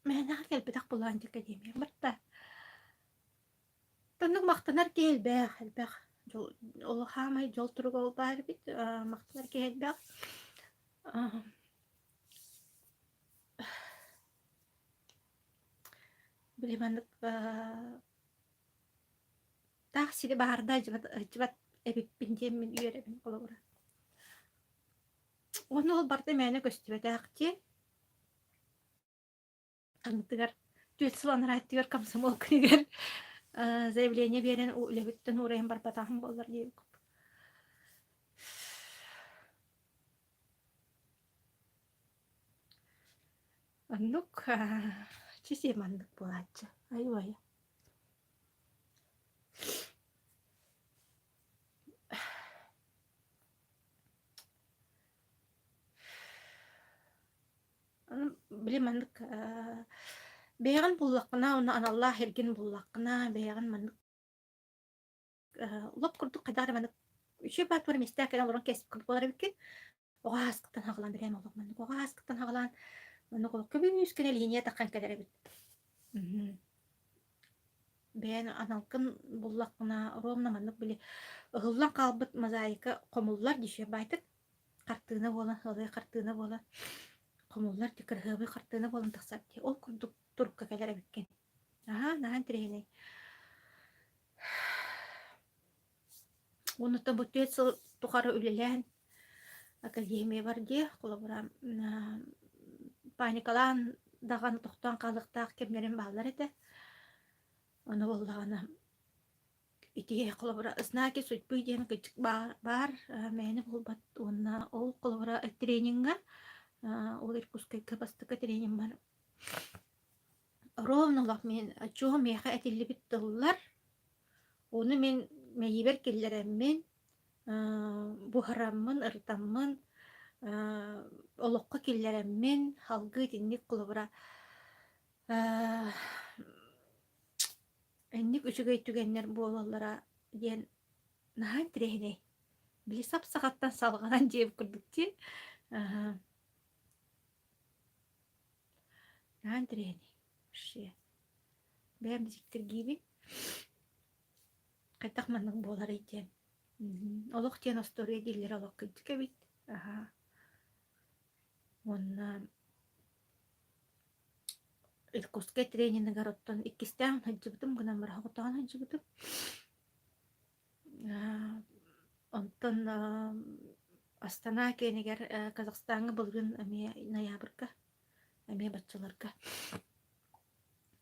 Мээнэҕэ кэлбэтэх буолаан дьэ академия барда. Оннук махтанар киһи элбэх, элбэх. Дьол, ол хаамай дьол туруга ол баар эбит, махтанар киһи элбэх. Били маннык таах сири баарда сылдьыбат эбиппин диэммин үөрэбин холобура. Уонна ол барыта мээнэ көстүбэтэх дии. Аҥытыгар түөрт сыл анараа өттүгэр комсомол күнүгэр заявление биэрэн үлэбиттэн уурайан барбатаҕым буоллар диэбит курдук. Оннук чиси маннык буолааччы. Айуу-айа. Били маннык бэйэҕин буллаххына уонна аналлаах эргин буллаххына бэйэҕин маннык лоп курдук хайдах эрэ маннык үчүгэй баатыбар миэстээх кэлэн олорон кэспит курдук буолар эбиккин. Оҕо ааскыттан хаҕалаан бэрэм олох маннык оҕо ааскыттан хаҕалаан маннык олох көбүүс гына линия таххан кэлэр эбит. Бэйэн аналгын буллаххына ровно маннык били ыһыллан хаалбыт мозаика хомуллар дии баайтык хартыына буолан ылыы хартыына буолан хомуллар дии кыраһыабай хартыына буолан тахсар дии ол курдук турукка кэлэр эбиккин аһаа наһаа интэриэһинэй Уонуттан бу түөрт сыл тухары үлэлээн академиябар дии холобура паникалаан даҕаны тохтоон хаалыахтаах кэмнэрим бааллар этэ. Ону буоллаҕына ити холобура «Знаки судьбы» диэн кырдьык баар мээнэ буолбат уонна ол холобура тренингэ ол Иркутскайга бастакы тренингмар ровно олох мин чуо миэхэ этиллибит тыллар Ону мин мэйиибэр киллэрэммин, буһараммын, ырытаммын, олоххо киллэрэммин, салгыы итинник холобура инник үчүгэй түгэннэр буолаллара диэн наһаа интэриэһинэй. Били сап-саҕаттан салҕанан диэбит курдук дии. Наһаа интэриэһинэй вообще. Бэйэм дьиктиргиибин. Хайдах маннык буоларый диэн. Олох диэн остуоруйа дииллэрэ олох кырдьык эбит. Аһаа. Уонна Иркутскай трениныгар оттон иккистээн сылдьыбытым гынан баран соҕотоҕун сылдьыбытым. Онтон Астана киэнигэр Казахстаҥҥа былырыын эмиэ ноябрьга эмиэ баччаларга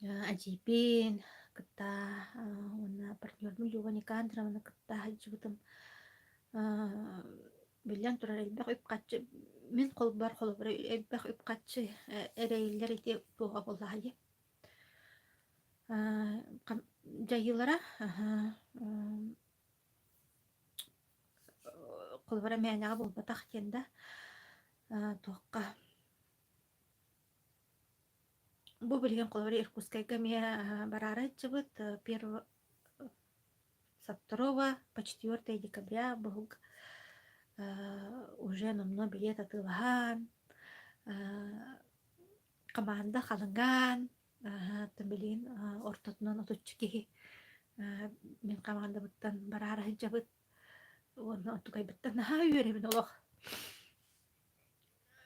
Эдьиийбин кытта уонна партнербун Люба Никандрованы кытта сылдьыбытым. Биллэн турар элбэх үп-харчы мин холбор холобура элбэх үп-харчы эрэйиллэр ити туоҕа буоллаҕа дии. Дьайыылара холобура мээнэҕэ буолбатах диэн да туохха Бу билигин холобура Иркутскайга эмиэ бараары сылдьыбыт первого со второго по четвертое декабря быһык уже номнуо билиэт атыылаһан хамаанда халыҥаан билигин ортотунан отучча киһи мин хамаандабыттан бараары сылдьабыт уонна онтукайбыттан наһаа үөрэбин олох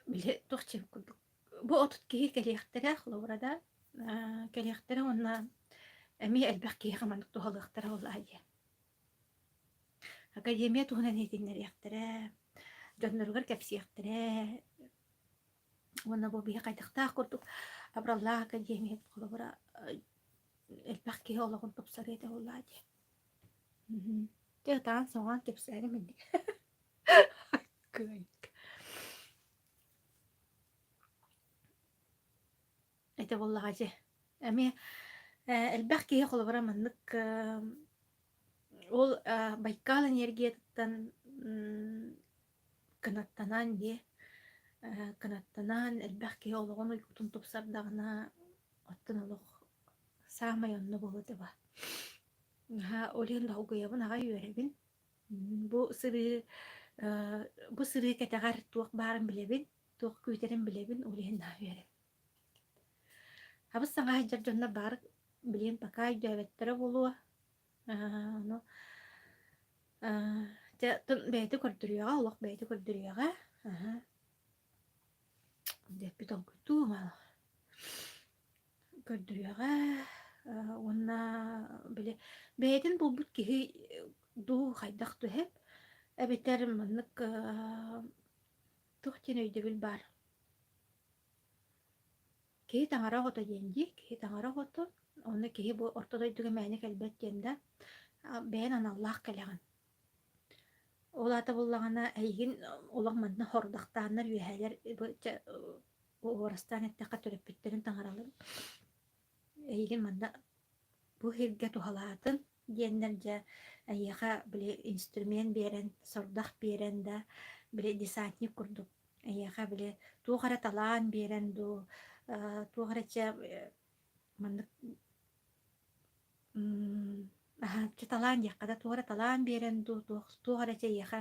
Били туох диэн курдук бу 30 киһи кэлиэхтэрэ холобура да кэлиэхтэрэ уонна эмиэ элбэх киһиэхэ маннык туһалыахтара буоллаҕа дии. Академия туһунан иһитиннэриэхтэрэ, дьонноругар кэпсиэхтэрэ уонна бу биһи хайдахтаах курдук абыраллаах академия холобура элбэх киһи олоҕун тупсарыа этэ буоллаҕа дии. Дьэ ытаан-соҥоон кэпсээним инник. Кыайык. Этэ буоллаҕа дьэ. Эмиэ элбэх киһи холобура маннык ол Байкал энергиятыттан кынаттанан дии кынаттанан элбэх киһи олоҕун уйгутун тупсардаҕына оттон олох саамай онно буолуо этэ ба. Наһаа ол иһин долгуйабын аҕай үөрэбин. Бу сырыы бу сырыы кэтэҕэр туох баарын билэбин, туох күүтэрин билэбин, ол иһин наһаа үөрэбин. Хабыс саҥа сылдьар дьоннор баар билигин пока өйдөөбөттөрө буолуо. Ону дьэ бэйэтэ көрдөрүөҕэ, олох бэйэтэ көрдөрүөҕэ. Диэппит толкуйдуу Көрдөрүөҕэ. Уонна били бэйэтин булбут киһи дуу хайдах түһэп эбэтэр маннык туох диэн өйдөбүл баар. Киһи таҥара оҕото диэн дии, киһи таҥара оҕото, онно киһи бу орто дойдуга мээнэ кэлбэт диэн да, бэйэн аналлаах кэлэҕин. Ол аата буоллаҕына эйигин олох манна хордахтааннар үөһээлэр уорастаан эттэххэ төрөппүттэрин таҥараларын эйигин манна бу сиргэ туһалаатын диэннэр дьэ эйиэхэ били инструмент биэрэн, сордох биэрэн да били десантник курдук эйиэхэ били туох эрэ талаан биэрэн дуу, туох эрэ чэ маннык чэ талаан диэххэ да туох эрэ талаан биэрэн дуу, туох туох эрэ чэ эйиэхэ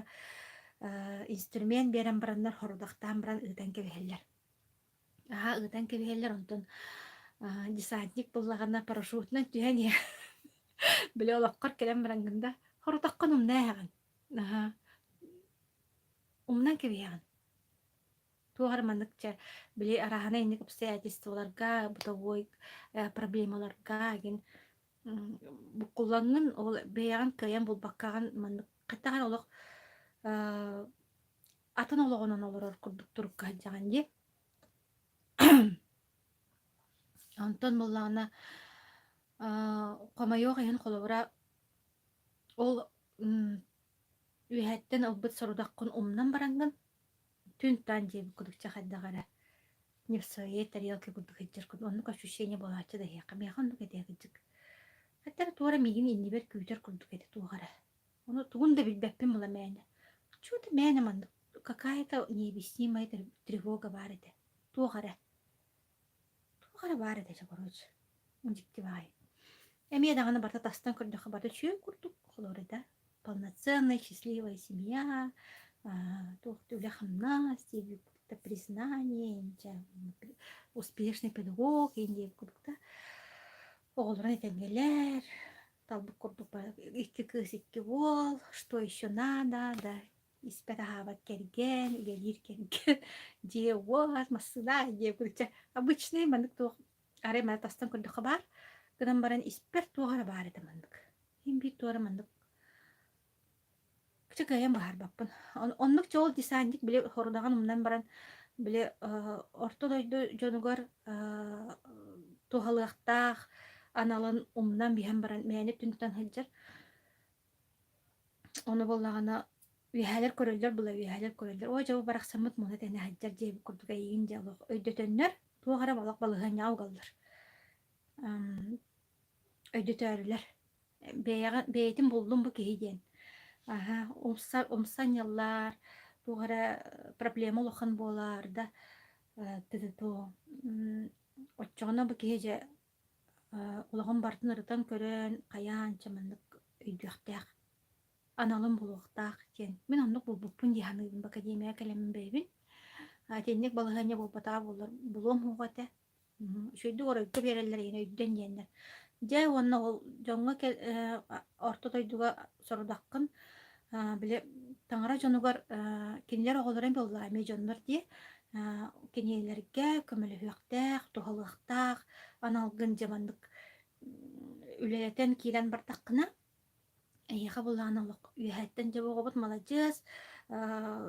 инструмент биэрэн бараннар хорудахтаан баран ыытан кэбиһэллэр. Аһаа ыытан кэбиһэллэр, онтон десантник буллаҕына парашютунан түһэн иһэр. Били олоххор кэлэн бараҥҥын да хорутаххын умна эһэҕин. Аһаа умнан кэбиһэҕин. Туох эрэ маннык чэ били арааһынай инник обстоятельстволарга, бытовой проблемаларга игин буккуллаҥҥын ол бэйэҕин кыайан булбаккаҕын маннык хайдах эрэ олох атын олоҕунан олорор курдук турукка сылдьаҕын дии. Онтон буоллаҕына хомойуох иһин холобура ол үөһэттэн ылбыт сорудаххын умнан бараҥҥын түн-таан диэбит курдук чэ хайдах эрэ не в своей тарелке курдук сылдьар курдук оннук ощущение буолааччы да эһиэхэ миэхэ оннук этэ кырдьык. Хата эрэ туора миигин иннибэр күүтэр курдук этэ туох эрэ. Ону тугун да билбэппин була мээнэ. Чего-то мээнэ маннык какая-то необъяснимая тревога баар этэ. Туох эрэ. Туох эрэ баар этэ дьэ короче. Дьикти баҕайы. Эмиэ даҕаны барыта тастан көрдөххө барыта үчүгэй курдук холобура да. Полноценная, счастливая семья, туох да үлэ-хамнас диэбит признание, успешный педагог диэбит курдук да. Оҕолорун этэҥҥэлэр, талбыт курдук икки кыыс икки уол, что еще надо, да, испэт аһаабат кэргэн, үлэлиир кэргэн, дьиэ-уот, массыына диэ курдук обычный маннык туох арай маны тастан көрдөххө баар, гынан баран испэр туох эрэ баар этэ маннык. Син биир туора маннык Чэ кыайан быһаарбаппын. Оннук чоол десантник били хорудаҕын умнан баран били орто дойду дьонугар туһалыахтаах аналын умнан биһэн баран мээнэ түнтэн сылдьар. Ону буоллаҕына үөһээлэр көрөллөр була үөһээлэр көрөллөр. Оо дьэ бу барахсаммыт муна тэнэ сылдьар диэбит курдук эйигин дьэ олох өйдөтөннөр туох эрэ олох балаһыанньаҕа угаллар. Өйдөтөөрүлэр. Бэйэҕэ бэйэтин буллум бу киһи диэн. Аһа, умса умса анньаллар, туох эрэ проблема улахан буолаар да оччоҕуна бу киһи дьэ олоҕун барытын ырытан көрөн, хайаан чэ маннык өйдүөхтээх, аналын булуохтаах диэн. Мин оннук булбуппун дии саныыбын бу академияҕа кэлэммин бэйэбин. Итинник балаһыанньа буолбатаҕа буоллар булуом суоҕа этэ. Үчүгэйдик оройго биэрэллэр иһин өйдөн диэннэр. Дьэ уонна ол дьоҥҥо орто дойдуга сорудаххын били таҥара дьонугар кинилэр оҕолоро буоллаҕа эмиэ дьоннор дии кинилэргэ көмөлөһүөхтээх, туһалыахтаах аналгын дьэ маннык үлэлэтэн киирэн бардаххына Эйиэхэ былаан олох үөһэттэн дьэ оҕобут маладьыас,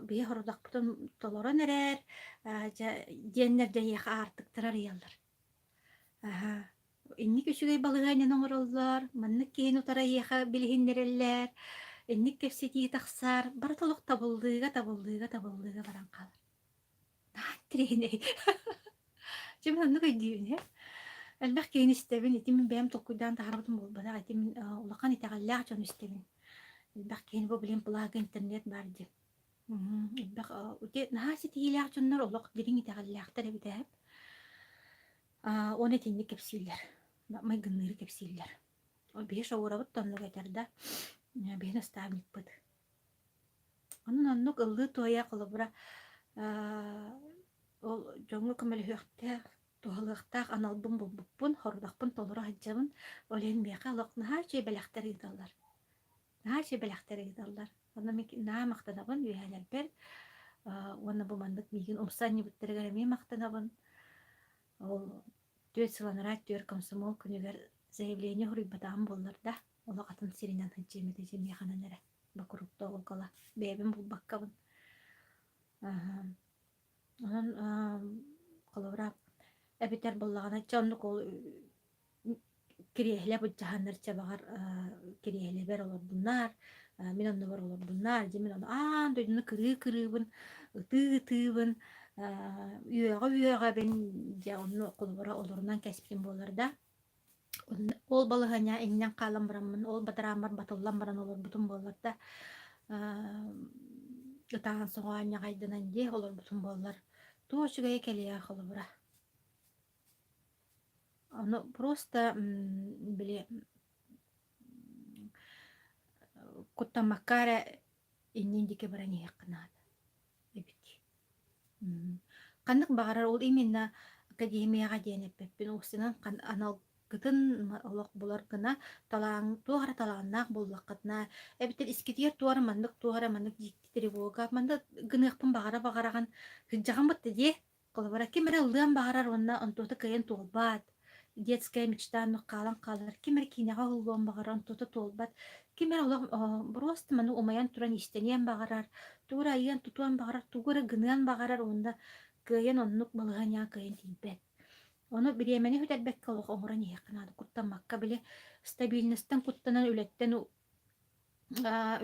биһи хорудахпытын толорон эрэр, дьэ диэннэр дьэ эйиэхэ аартыктара арыйаллар. Аһа, инник үчүгэй балаһыанньаны оҥороллор, маннык киһини утары эйиэхэ билиһиннэрэллэр, инник кэпсэтии тахсар, барыта олох табыллыыга, табыллыыга, табыллыыга баран хаалар. Тириһинэй. Дьэ мин оннук өйдүүбүн ээ. Элбэх киһини истэбин, ити мин бэйэм толкуйдаан таһаарбытым буолбатах, ити мин улахан итэҕэллээх дьону истэбин. Элбэх киһини бу билигин плага интернет баар дии. Элбэх ити наһаа ситиһиилээх дьоннор олох дириҥ итэҕэллээхтэр эбит ээ. Уонна итинник кэпсииллэр, майгынныыры кэпсииллэр. Биһи шоурабыт да оннук этэр да, биһи наставникпыт. Онон оннук ыллыы-туойа холобура ол дьоҥҥо көмөлөһүөхтээх, туһалыахтаах аналбын булбуппун, хорудахпын толоро сылдьабын. Ол иһин миэхэ олох наһаа үчүгэй бэлэхтэр ыыталлар. Наһаа үчүгэй бэлэхтэр ыыталлар. Онно мин наһаа махтанабын үөһээлэрбэр уонна бу маннык миигин умса анньыбыттарыгар эмиэ махтанабын. Ол 4 сыл анараа өттүгэр комсомол күнүгэр заявление суруйбатаҕым буоллар да, олох атын сиринэн сылдьыам этэ дьэ миэхэ ханан эрэ бокуруктоолгала бэйэбин булбаккабын. Онон холобура эбэтэр буоллаҕына чэ оннук ол кириэһилэ былдьаһаннар чэ баҕар кириэһилэбэр олордуннар, мин оннубар олордуннар дьэ мин ону аан дойдуну кырыы-кырыыбын, ытыы-ытыыбын, үөҕэ-үөҕэбин дьэ онно холобура олорунан кэспитим буолар да. Ол балаһыанньа иҥнэн хаалан бараммын, ол бадарааммар батыллан баран олорбутум буоллар да, ытаан соҕоон ньаҕайданан дии олорбутум буоллар, туох үчүгэйэ кэлиэ холобура. Ону просто били куттаммакка эрэ иннин диэки баран иһиэххэ наада эбит. Ханнык баҕарар ол именно академияҕа диэн эппэппин, уопсайынан аналгытын олох булар гына талаан туох эрэ талааннаах буоллаххытына, эбэтэр искитигэр туох эрэ маннык туох эрэ маннык дьикти тревога манна гыныахпын баҕара баҕараҕын сылдьаҕын батта дии. Холобура, ким эрэ ыллыан баҕарар уонна онтуота кыайан туолбат, детская мечта оннук хаалан хаалар, ким эрэ киинэҕэ уһуллуон баҕарар, онтуота туолбат, ким эрэ олох просто маны умайан туран иистэниэн баҕарар, тугу эрэ айыан-тутуон баҕарар, тугу эрэ гыныан баҕарар уонна кыайан оннук балаһыанньаҕа кыайан тиийбэт. Ону бириэмэни сүтэрбэккэ олох оҥорон иһиэххэ наада, куттаммакка, били стабильностан куттанан үлэттэн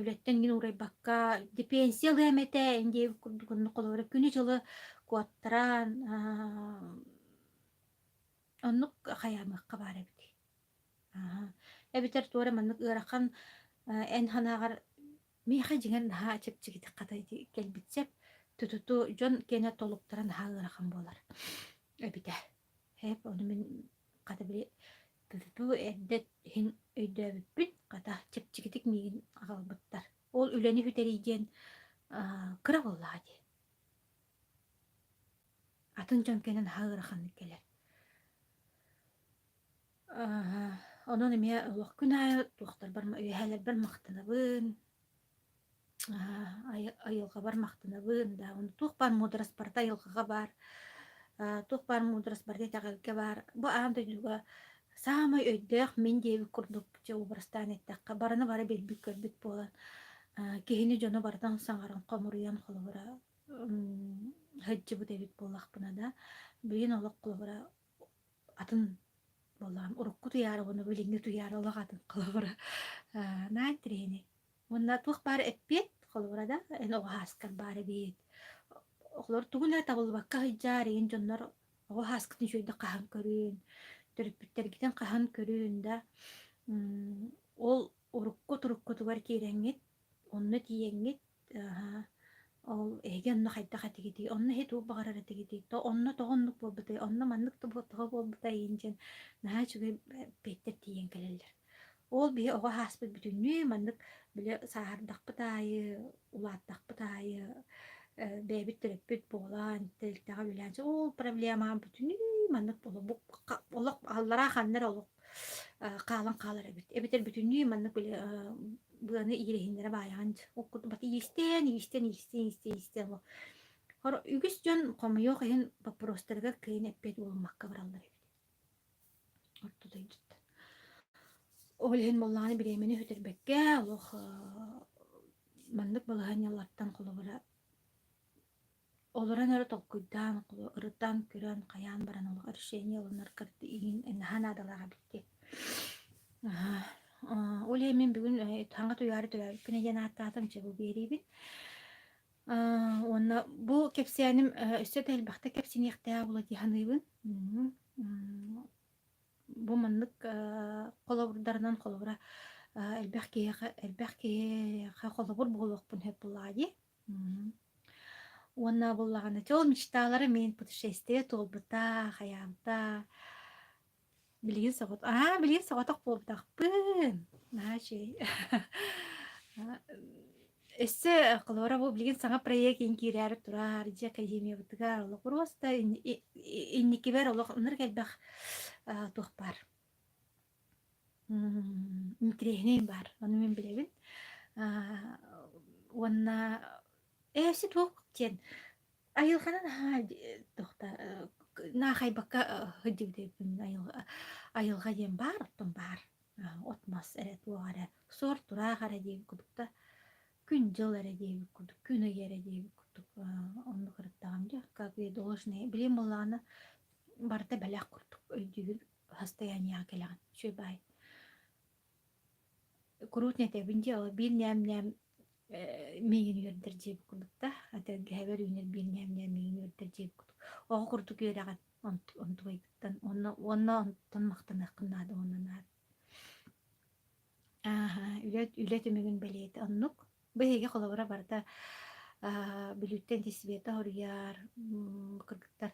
үлэттэн иҥин уурайбакка, пенсия ылыам этэ диэбит курдук оннук холобура күнү-дьылы куоттаран оннук хайаамыахха баар эбит. Эбэтэр туора маннык ыарахан эн санааҕар миэхэ дьиҥэр наһаа чэпчэкитик хата ити кэлбит сөп тутуту дьон киэнэ толуктара наһаа ыарахан буолар эбитэ. Һээп ону мин хата били тутуту эрдэ иһин өйдөөбүппүн хата чэпчэкитик миигин аҕалбыттар. Ол үлэни сүтэрии диэн кыра буоллаҕа дии. Атын дьон кэнэн наһаа ыараханнык кэлэр. Онон эмиэ олох күн аайы туохтарбар үөһээлэрбэр махтанабын. Айылҕабар махтанабын да ону туох баар муударас барыта айылҕаҕа баар, туох баар муударас барыта итэҕэлгэ баар. Бу аан дойдуга саамай өйдөөх мин диэбит курдук дьэ уобарастаан эттэххэ барыны бары билбит-көрбүт буолан киһини дьону барытын саҥаран хомуруйан холобура сылдьыбыт эбит буоллахпына да билигин олох холобура атын буоллаҕым урукку туйаара уонна билиҥҥи туйаара олох атын холобура наһаа интэриэһинэй. Уонна туох баар эппиэт холобура да эн оҕо һааскар баар эбит. Оҕолор тугун эрэ табыллыбакка сылдьаар игин дьоннор оҕо һааскытын үчүгэйдик хаһан көрүн, төрөппүттэргитин хаһан көрүн да ол урукку туруккутугар киирэҥҥит онно тиийэҥҥит Ол эһиги онно хайдах этигитий, онно эһи тугу баҕарар этигитий, то онно тоҕо оннук буолбутай, онно маннык тоҕо буолбутай иин диэн наһаа үчүгэй эппиэттэр тиийэн кэлэллэр. Ол биһи оҕо ааспыт бүтүннүү маннык били сааһырдахпыт аайы, улааттахпыт аайы бэйэбит төрөппүт буолан, тэрилтэҕэ үлэлээн ол проблемаҕа бүтүннүү маннык олох аллараа ханна эрэ олох хаалан хаалар эбит. Эбэтэр бүтүннүү маннык били быаны иирэһиннэрэ баайаҕын ол курдук бат иистэн иистэн иистэн иистэн иистэн үгүс дьон хомойуох иһин боппуруостарыгар кыайан эппиэт буолуммакка бараллар эбит орто дойдуттан ол иһин буоллаҕына бириэмэни сүтэрбэккэ олох маннык балаһыанньалартан холобура Олорон эрэ толкуйдаан, ырытан, көрөн, хайаан баран олох решение ылынаргар иһин наһаа наадалаах эбит дии. Ол иһин мин бүгүн саҥа туйаары төрөөбүт күнэ диэн ааттаатым, чэ бу биэриибин. Уонна бу кэпсээним өссө да элбэхтэ кэпсэниэхтээх буола дии саныыбын. Бу маннык холобурдарынан холобура элбэх киһиэхэ элбэх киһиэхэ холобур буолуохпун сөп буоллаҕа дии. Уонна буоллаҕына чэ ол мечталара мин путешествие туолбута, хайаабыта. Билигин соҕот аа билигин соҕотох буолбатахпын. Наһаа үчүгэй. Өссө холобура бу билигин саҥа проект иин киирээри турар, дьиэ академиябытыгар олох просто инникибэр олох ынырык элбэх туох баар. Интэриэһинэй баар, ону мин билэбин. Уонна ээ өссө туох диэн айылҕаны наһаа туохта наахайбакка сылдьыбыт эбиппин айылҕа. Айылҕа диэн баар, оттон баар. От-мас эрэ, туох эрэ, суор-тураах эрэ диэбит курдук да, күн-дьыл эрэ диэбит курдук, күн-ый эрэ диэбит курдук оннук ырыттаҕым дьэ, как и должное. Билим буоллаҕына барыта бэлэх курдук өйдүүр состояниеҕа кэлэҕин. Үчүгэй баай. Куруут этэбин дии, ол биир нээм-нээм миигин үөрдэр диэбит курдук да, тэлгэһэбэр үүнэр биир нээм-нээм миигин үөрдэр диэбит курдук. Оҕо курдук үөрэҕин онтугайгыттан уонна уонна онтон махтаныаххын наада уонна наада. Ааһа, үлэ үлэ түмүгүн бэлиэтэ оннук. Бу эһиги холобура барыта аа Бүлүүттэн ити Света хоруйар, кыргыттар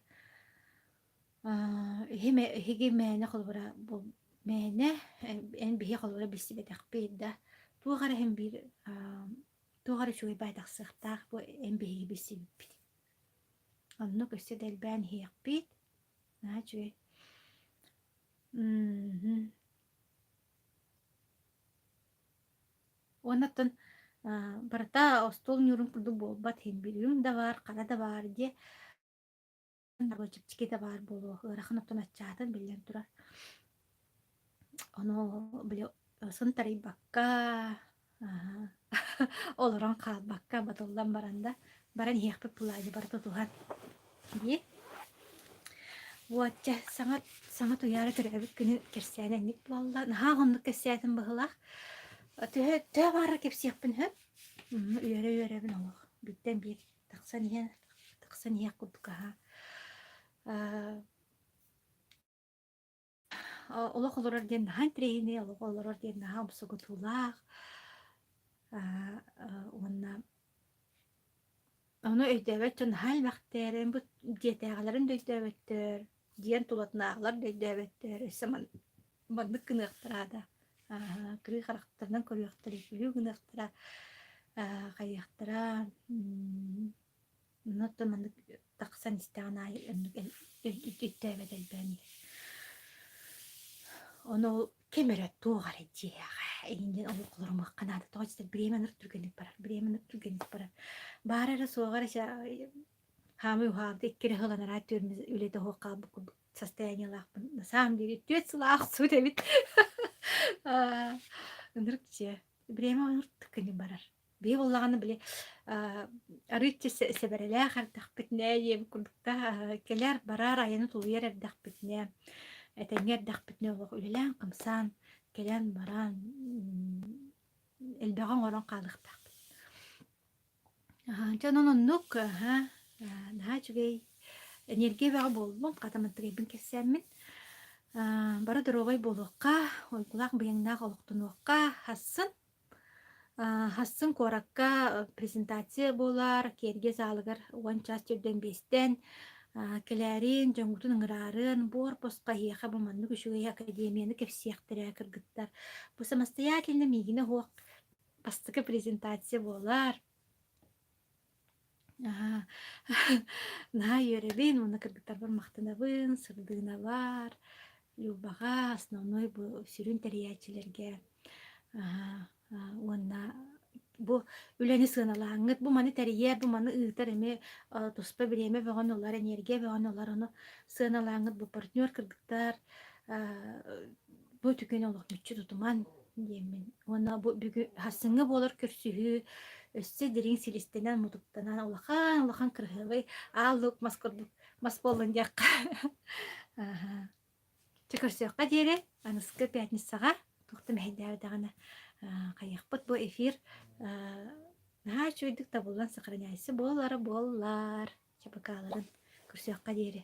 Эһиги мээнэ холобура бу мээнэ эн биһи холобура билсибэтэхпит да туох эрэ иһин биир туох эрэ үчүгэй баай тахсыахтаах бу эн биһиги билсибиппит. Оннук өссө да элбээн иһиэхпит. Наһаа үчүгэй. Мм. Уонна оттон барыта остуол ньуурун курдук буолбат иһин биир үрүҥ да баар, хара да баар диэ. Чэпчэки да баар буолуо, ыарахан оттон аччаатын биллэн турар. Ону били сынтарыйбакка, олорон хаалбакка батыллан баран да, баран иһиэхпит былааны бары тутуһан дии. Вот чэ, саҥа саҥа Туйаара төрөөбүт күнүн кэпсээн инник буолла. Наһаа оннук кэпсээтим быһыылаах. Төһө төһө баара кэпсиэхпин сөп. Үөрэ-үөрэбин олох. Бииртэн биир тахсан иһэн тахсан иһиэх курдук аһаа олох олорор диэн наһаа интэриэһинэй, олох олорор диэн наһаа умсугутуулаах уонна ону өйдөөбөт дьон наһаа элбэхтэр, бу дьиэтээҕилэрин да өйдөөбөттөр, дьиэн тулатынааҕылар да өйдөөбөттөр, өссө маннык гыныахтара да кырыы харахтарынан көрүөхтэрэ, күлүү гыныахтара, хайыахтара Оннуттан маннык тахсан истэҕин аайы оннук өйдөөбөт элбээн иһэр. Ону ол ким эрэ туох эрэ дьиэҕэ эйигин диэн олох олорумуохха наада. Тоҕо дьиэтэр бириэмэ ынырык түргэнник барар, бириэмэ ынырык түргэнник барар. Баара эрэ суоҕа эрэ хаамыы уһаабыта икки эрэ сыл анараа түөрмэ үлэтэ суох хаалбыт курдук состояниелаахпын. На самом деле түөрт сыл аахсыбыт эбит. Ынырык дьиэ. Бириэмэ ынырык түргэнник барар. Биһи буоллаҕына били арыычча сэбэрэлээх эрдэхпитинэ диэбит курдук кэлэр барар айаны тулуйар эрдэхпитинэ этэҥҥэ эрдэхпитинэ олох үлэлээн-хамсаан кэлэн баран элбэҕи оҥорон хаалыахтаахпыт. Дьэ онон оннук наһаа үчүгэй энергия бөҕө буоллум, хата мантыгайбын кэпсээммин. Бары доруобай буолуохха, уйгулаах быйаҥнаах олохтонуохха, хассын Сарсын куоракка презентация буолар, Киэргэ залыгар уон чаас төрдөн биэстэн кэлээрин, дьоҥҥутун ыҥыраарын, буор босхо эһиэхэ бу маннык үчүгэй академияны кэпсиэхтэрэ кыргыттар. Бу самостоятельно миигинэ суох бастакы презентация буолар. Аһаа, наһаа үөрэбин уонна кыргыттарбар махтанабын, сырдыынабар, Любаҕа, основной бу сүрүн тэрийээччилэргэ аһаа уонна бу үлэни сыаналааҥҥыт, бу маны тэрийэр, бу маны ыытар эмиэ туспа бириэмэ бөҕөнү ылар, энергия бөҕөнү ылар, ону сыаналааҥҥыт бу партнер кыргыттар бу түгэни олох мүччү тутуман диэммин. Уонна бу бүгүн сарсыҥҥы буолар көрсүһүү өссө дириҥ силистэнэн, мутуктанан улахан улахан кырыһыабай аал луук мас курдук мас буоллун диэххэ. Аһа. Чэ көрсүөххэ диэри аныскы пятницаҕа туох да мэһэйдээбэтэҕинэ хайыахпыт бу эфир наһаа үчүгэйдик табыллан сохраняйся буолара буоллар. Чапакааларын көрсүөххэ диэри.